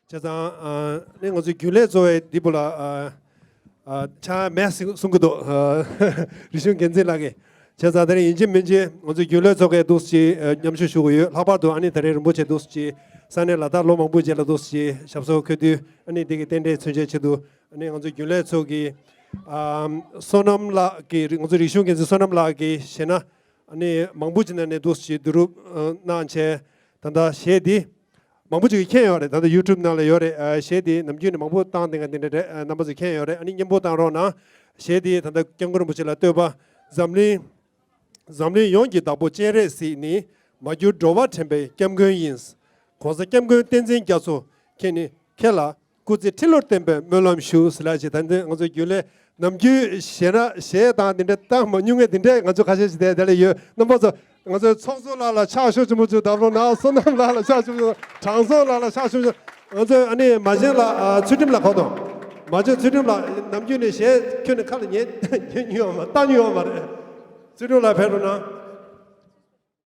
བྱས་ཙང་ཨ་ནི་ང་ཚོའི་རྒྱུན་ལས་ཚོ་བའི་འདི་པོ་ལ་ཨ་ཨ་ཆ་མེད་གསུང་གསུང་གི་འདུག་ཨ་རིག་གཞུང་འགན་འཛིན་ལགས་ཀྱིས། བྱས་ཙང་དེ་རིང་ཡིན་གཅིག་མིན་གཅིག་ང་ཚོའི་རྒྱུན་ལས་ཚོ་གས་འདུག་སེ་ཨ་མཉམ་ཞུགས་ཞུ་གི་ཡོད། ལྷག་པར་དུ་ཨ་ནི་ད་རེས་རིན་པོ་ཆེ་འདུག་སེ་ས་གནས་ལ་དྭགས་ལོ་མང་པོའི་རྗེས་ལ་འདུག་སེ་ཞབས་སོར་འཁོད་དུས། ཨ་ནི་འདི་གི་རྟེན་འབྲེལ་མཚོན་ཆའི་ཆེད་དུ་ཨ་ནི་ང་ཚོའི་རྒྱུན་ལས་ཚོ་གིས་ཨ་བསོད་ནམས་ལགས་ཀྱིས། ང་ཚོའི་རིག་གཞུང་འགན་འཛིན་བསོད་ནམས་ལགས་ཀྱིས་བྱས་ན། ཨ་ནི་མང་པོ་ཅིག་ནང་ནས་འདུག་སེ་བསྡུ་རུབ་ཨ་གནང་བྱས། ད་ལྟ་གཞས་འདི་མང་པོ་ཅིག་གིས་མཁྱེན་ཡོད་རེད། ད་ལྟ་ཡུ་ཊུབ་ནང་ལ་ཡོད་རེད། ཨ་གཞས་འདི་ནམ་རྒྱུན་ནས་མང་པོ་བཏང་བསྡད་མཁན་དེ་འདྲ་རེད། ཨ་རྣམ་པ་ཚོས་མཁྱེན་ཡོད་རེད། ཨ་ནི་སྙན་པོ་བཏང་རོགས་གནང་། གཞས་འདི་ད་ལྟ་སྐྱབས་མགོན་རིན་པོ་ཆེ་ལ་བསྟོད་པ། འཛམ་གླིང་འཛམ་གླིང་ཡོངས་ཀྱི་བདག་པོ་སྤྱན་རས་གཟིགས་ནི། མ་གྱུར་འགྲོ་བ་འདྲེན་པའི་སྐྱབས་མགོན་ཡིན། ༸གོང་ས་སྐྱབས་མགོན་བསྟན་འཛིན་རྒྱ་མཚོ་མཁྱེན་ནི། ཁྱེད་ལ་སྐུ་ཚེ་ཁྲི་ལོར་བརྟན་པའི་སྨོན་ལམ་ཞུ་ཟེར་ལབ་བྱས། ད་ནི་ང་ཚོའི་རྒྱུན་ལས་ནམ་རྒྱུན་གཞས་ན་གཞས་དང་དེ་འདྲ་བཏང་མ་མྱོང་མཁན་དེ་འདྲས་ང་ཚོ་ཁ་ཤས་ཤིག་དེ་དེ་ལ་ཡོད། རྣམ་པ་ཚོ་ང་ཚོའི་ཚོགས་གཙོ་ལགས་ལ་ཕྱག་ཤུགས་ཆེན་པོ་ཅིག་བརྡབ་རོགས་གནང་། བསོད་ནམས་ལགས་ལ་ཕྱག་ཤུགས་ཆེན་པོ། དྲང་སྲོང་ལགས་ལ་ཕྱག་ཤུགས་ཆེན་པོ། ང་ཚོས་ཨ་ནི་མ་བྱན་ལགས་ཨ་ཚུལ་ཁྲིམས་ལགས་གོ་དང་། མ་བྱན་ཚུལ་ཁྲིམས་ལགས་ནམ་རྒྱུན་ནས་གཞས་ཁྱོན་ནས་ཁ་ལ་ཉན་ཉན་མྱོང་ཡོད་མ་ལྟ་མྱོང་ཡོད་མ་རེད། ཚུལ་ཁྲིམས་ལགས་ཕེབས་རོགས་གནང་།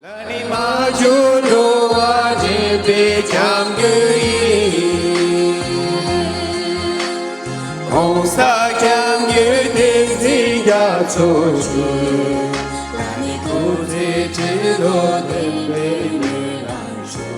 ལ་ནི་མ་གྱུར་འགྲོ་བ་འདྲེན་པའི་སྐྱབས་མགོན་ཡིན། ༸གོང་ས་སྐྱབས་མགོན་བསྟན་འཛིན་རྒྱ་མཚོ་མཆོག་ལ་ནི་སྐུ་ཚེ་ཁྲི་ལོ་བརྟན་པའི་སྨོན་ལམ་ཞུ།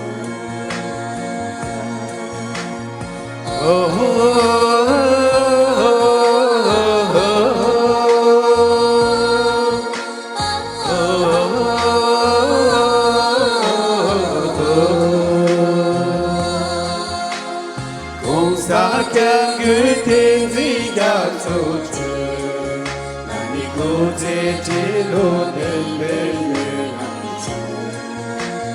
༸གོང་ས་སྐྱབས་མགོན་བསྟན་འཛིན་རྒྱ་མཚོ་མཆོག་ལ་ནི་སྐུ་ཚེ་ཁྲི་ལོ་བརྟན་པའི་སྨོན་ལམ་ཞུ།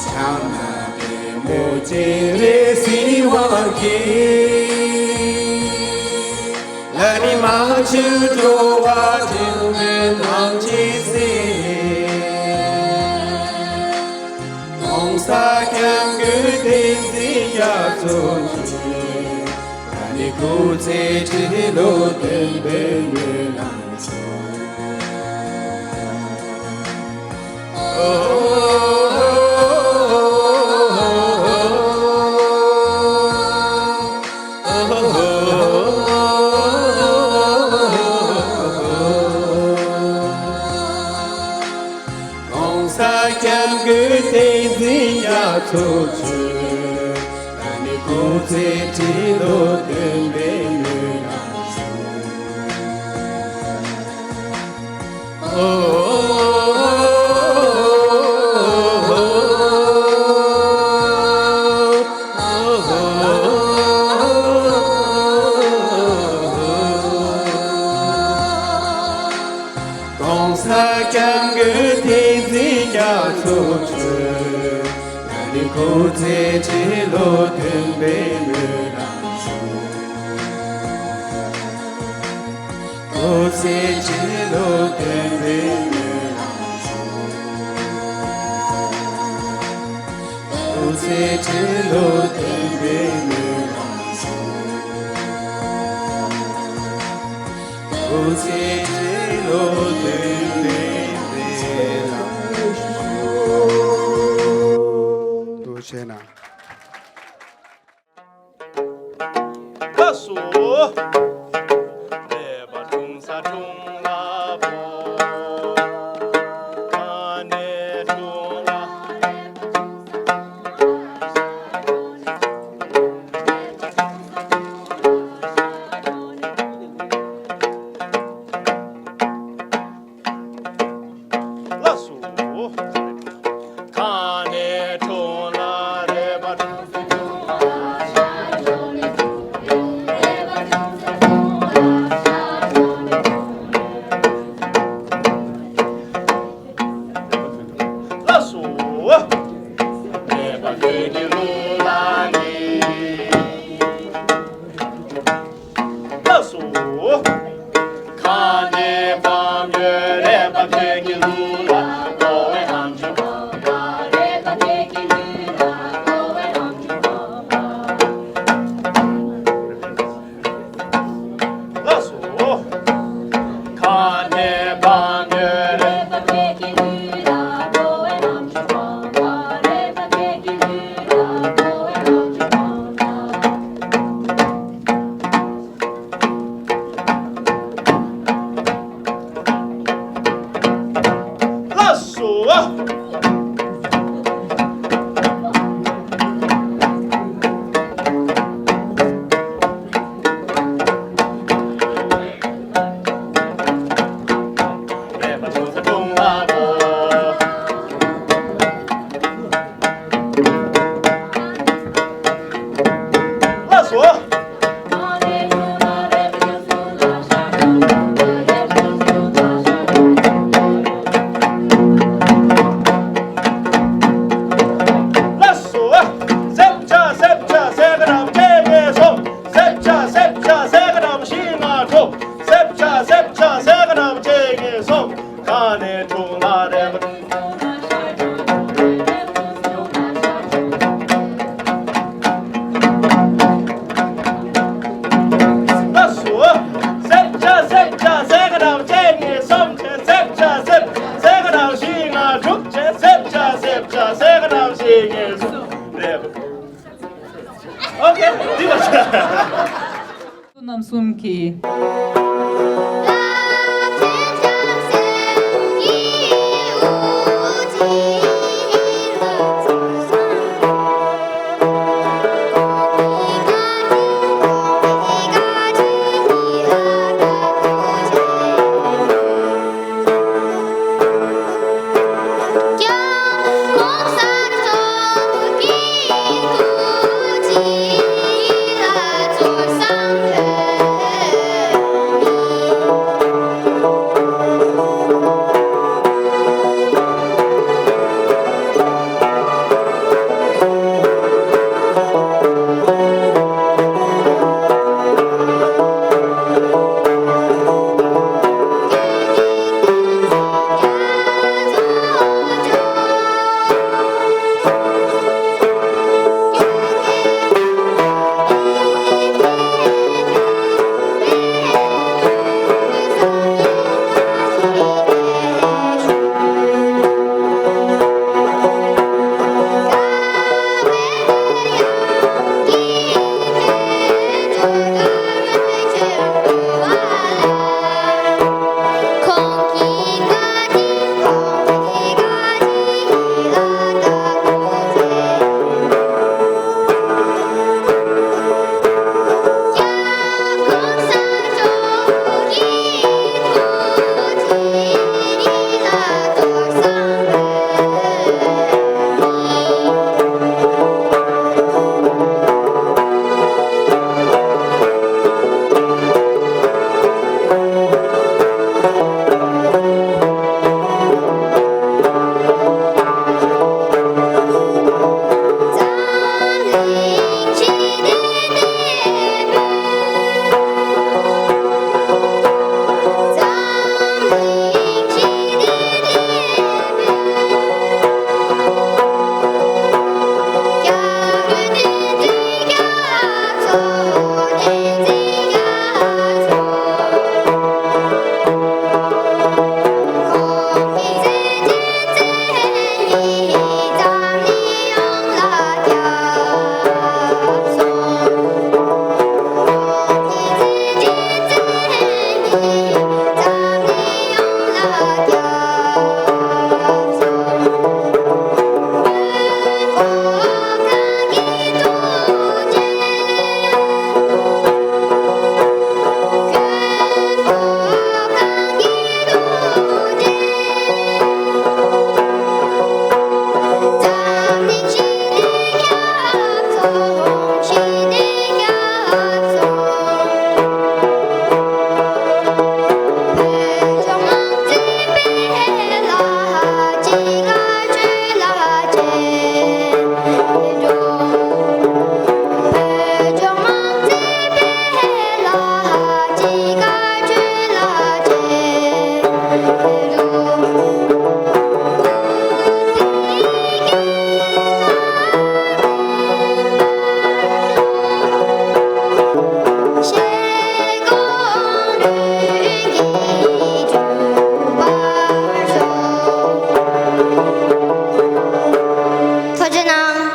ཕྱག་ན་པདྨོ་སྤྱན་རས་གཟིགས་དབང་གིས། ལ་ནི་མ་གྱུར་འགྲོ་བ་འདྲེན་པའི་སྣང་སྲིད་ཟེར། ༸གོང་ས་སྐྱབས་མགོན་བསྟན་འཛིན་རྒྱ་མཚོ་མཆོག་ལ་ནི་སྐུ་ཚེ་ཁྲི་ལོ་བརྟན་པའི་སྨོན་ལམ་ཞུ། ༸གོང་ས་སྐྱབས་མགོན་བསྟན་འཛིན་རྒྱ་མཚོ་མཆོག་ལ་ནི་སྐུ་ཚེ་ཁྲི་ལོ་བརྟན་པའི་སྨོན་ལམ་ཞུ། ༸གོང་ས་སྐྱབས་མགོན་བསྟན་འཛིན་རྒྱ་མཚོ་མཆོག་ལ་ནི་སྐུ་ཚེ་ཁྲི་ལོ་བརྟན་པའི་སྨོན་ལམ་ཞུ། སྐུ་ཚེ་ཁྲི་ལོ་བརྟན་པའི་སྨོན་ལམ་ཞུ། སྐུ་ཚེ་ཁྲི་ལོ་བརྟན་པའི་སྨོན་ལམ་ཞུ། སྐུ་ཚེ་ཁྲི་ལོ་བརྟན་པའི་སྨོན་ལམ་ཞུ། ཐུགས་རྗེ་གནང་། ལགས་སོ། ལགས་སོ། གང་ནས་འཁྲུངས་ལ་རས་པ། རྣམ་གསུམ་གྱིས། ཐུགས་རྗེ་གནང་།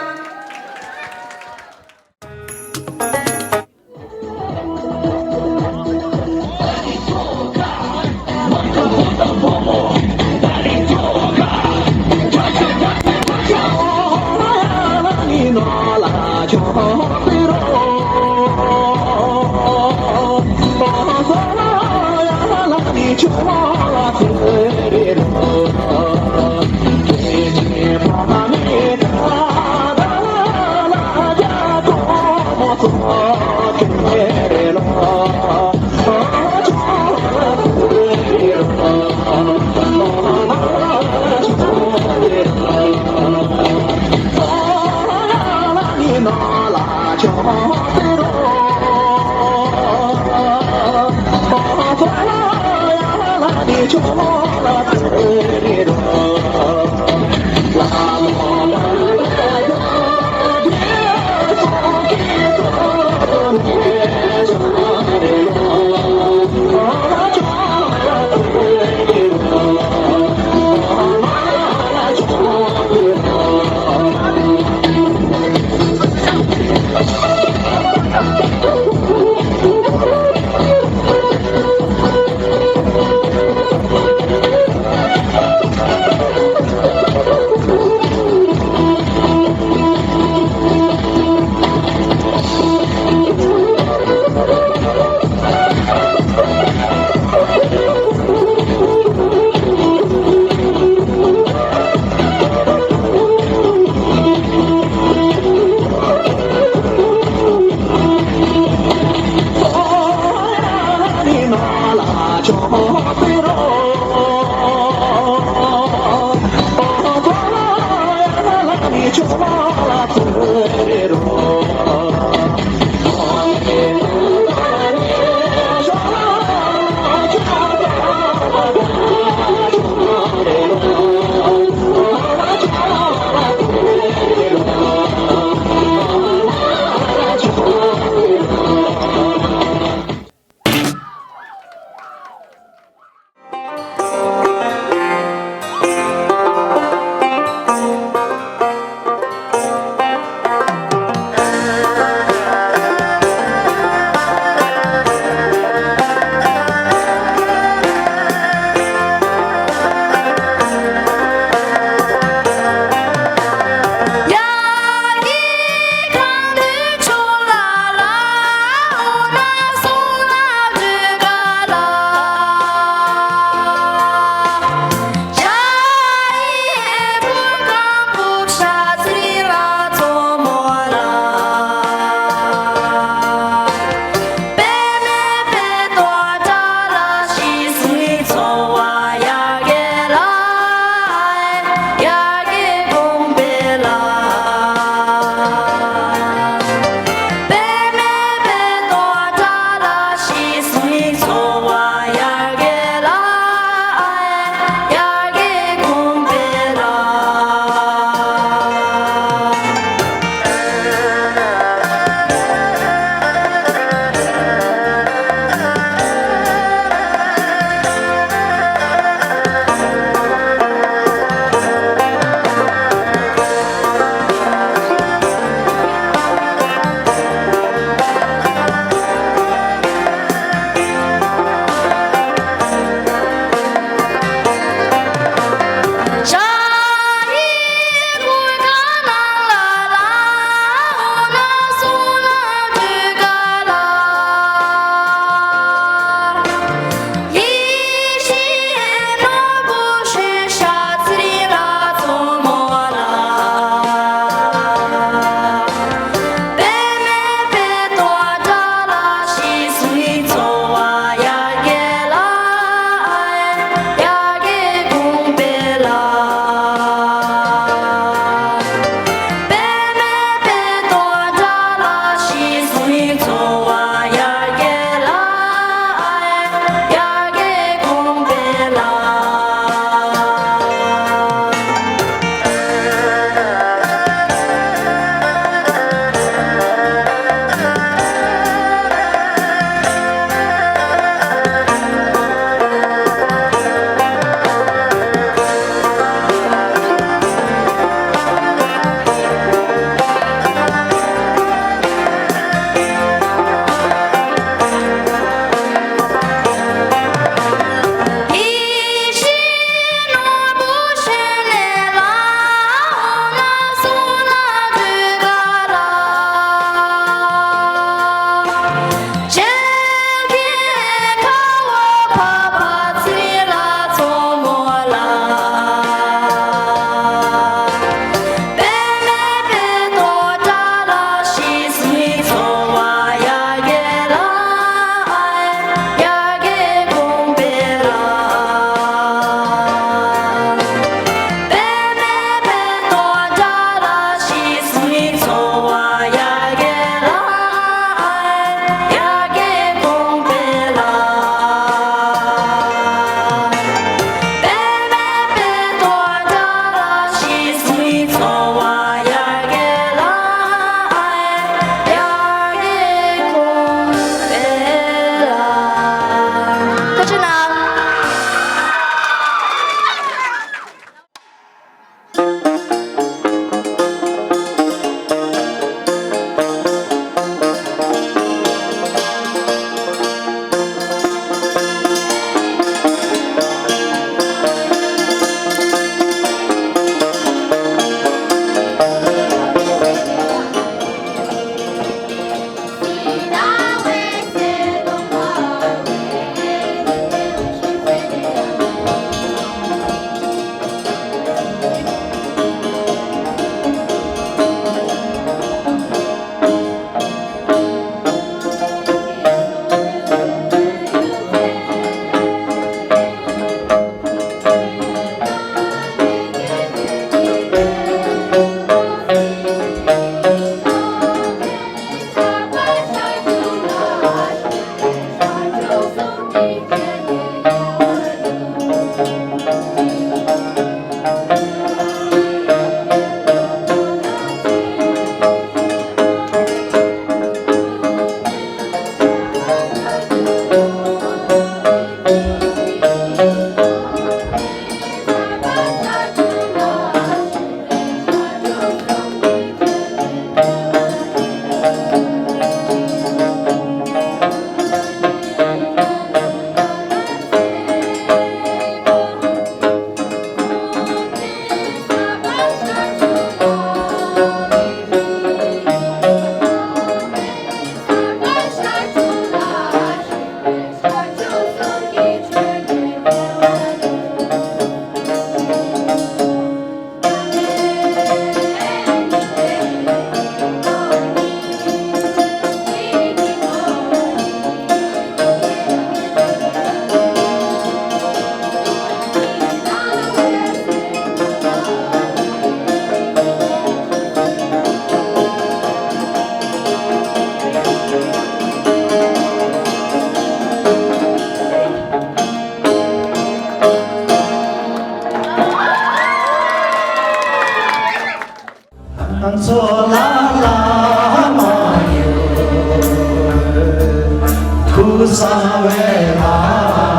གསང་བའི་ལྷ་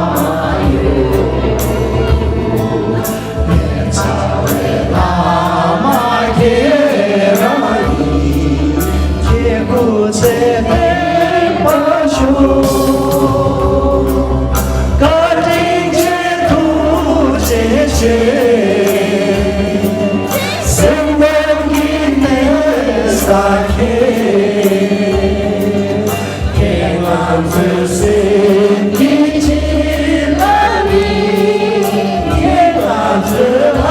མ་ཡོད། རྩ་བའི་བླ་མ་ཁྱེད་རང་ཡིན། ཁྱེད་སྐུ་ཚེ་བརྟན་པར་ཤོག་བཀའ་དྲིན་ཆེ་ཐུགས་རྗེ་ཆེ། སེམས་ནང་གི་གནས་ས་ཁྱེད། ཁྱེད་ང་ཚོའི་སེམས་ཀྱི་བྱིན་རླབས་ཡིན། ཁྱེད་ང་ཚོའི་ལྷ་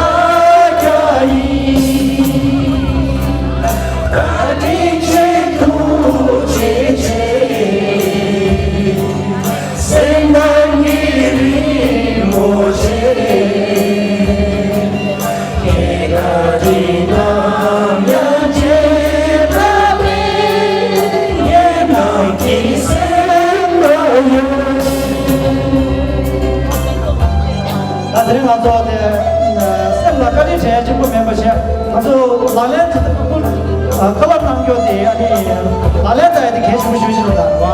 སྐལ་ཡིན། བཀའ་དྲིན་ཆེ་ཐུགས་རྗེ་ཆེ། སེམས་ནང་གི་རི་མོ་ཆེ། ཁྱེད་བཀའ་དྲིན་ནམ་ཡང་བརྗེད་ཐབས་མེད། ངེད་རྣམས་ཀྱི་སེམས་ལ་ཡོད། ད་དེ་རིང་ང་ཚོ་དེ་སེམས་ལ་བཀའ་དྲིན་དྲན་གཅིག་པུ་མིན་པ་བྱས། ང་ཚོ་ལག་ལེན་དེ་ལག་ལེན་གནང་རྒྱུ་དེ་ཨ་ནི་ལག་ལེན་བསྟར་ཡ་དེ་གལ་ཆེན་པོ་ཞེ་པོ་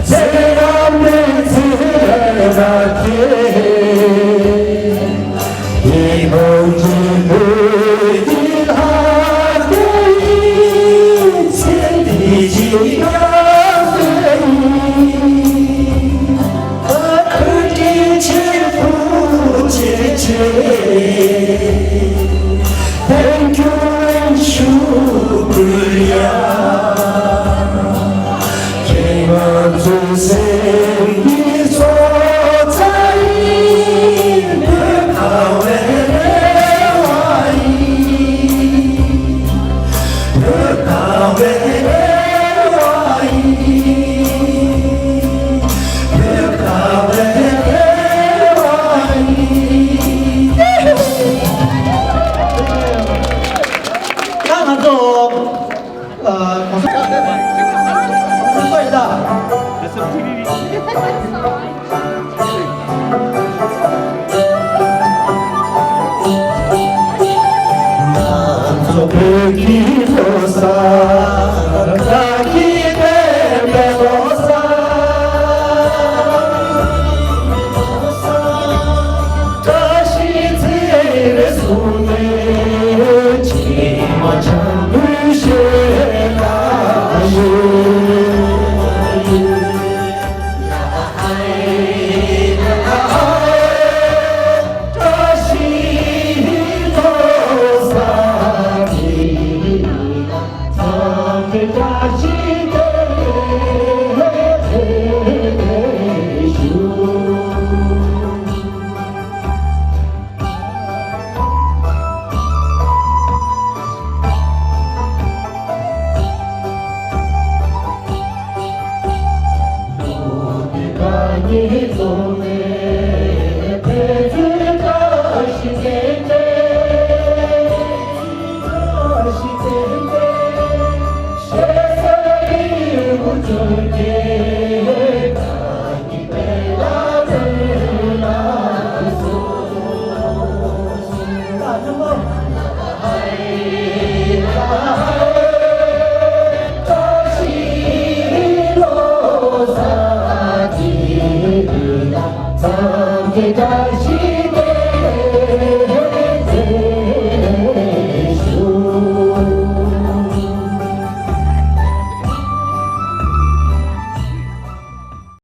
ཅིག་རེད་ད་རེད་བ། ཚེ་རབས་ནས་ཚེ་རབས་ཀྱི་ཡིད་འོང་གི་ལུས་ཀྱི་ལྷ་སྐལ་ཡིན། ཚེ་འདི་ཕྱི་ཡང་སྐལ་ཡིན། བཀའ་དྲིན་ཆེ་ཐུགས་རྗེ་ཆེ། Thank you and shukriya. ཁྱེད་ང་ཚོའི་སེམས་ཀྱི་སྲོག་རྩ་ཡིན། བོད་ཁ་བའི་རེ་བ་ཡིན། བོད་ཁ་བའི་རེ་བ་ཡིན། བོད་ཁ་བའི་རེ་བ་ཡིན། ད་ང་ཚོ། ཨ། གོང་ས། གོང་ས་ཡིན་ད།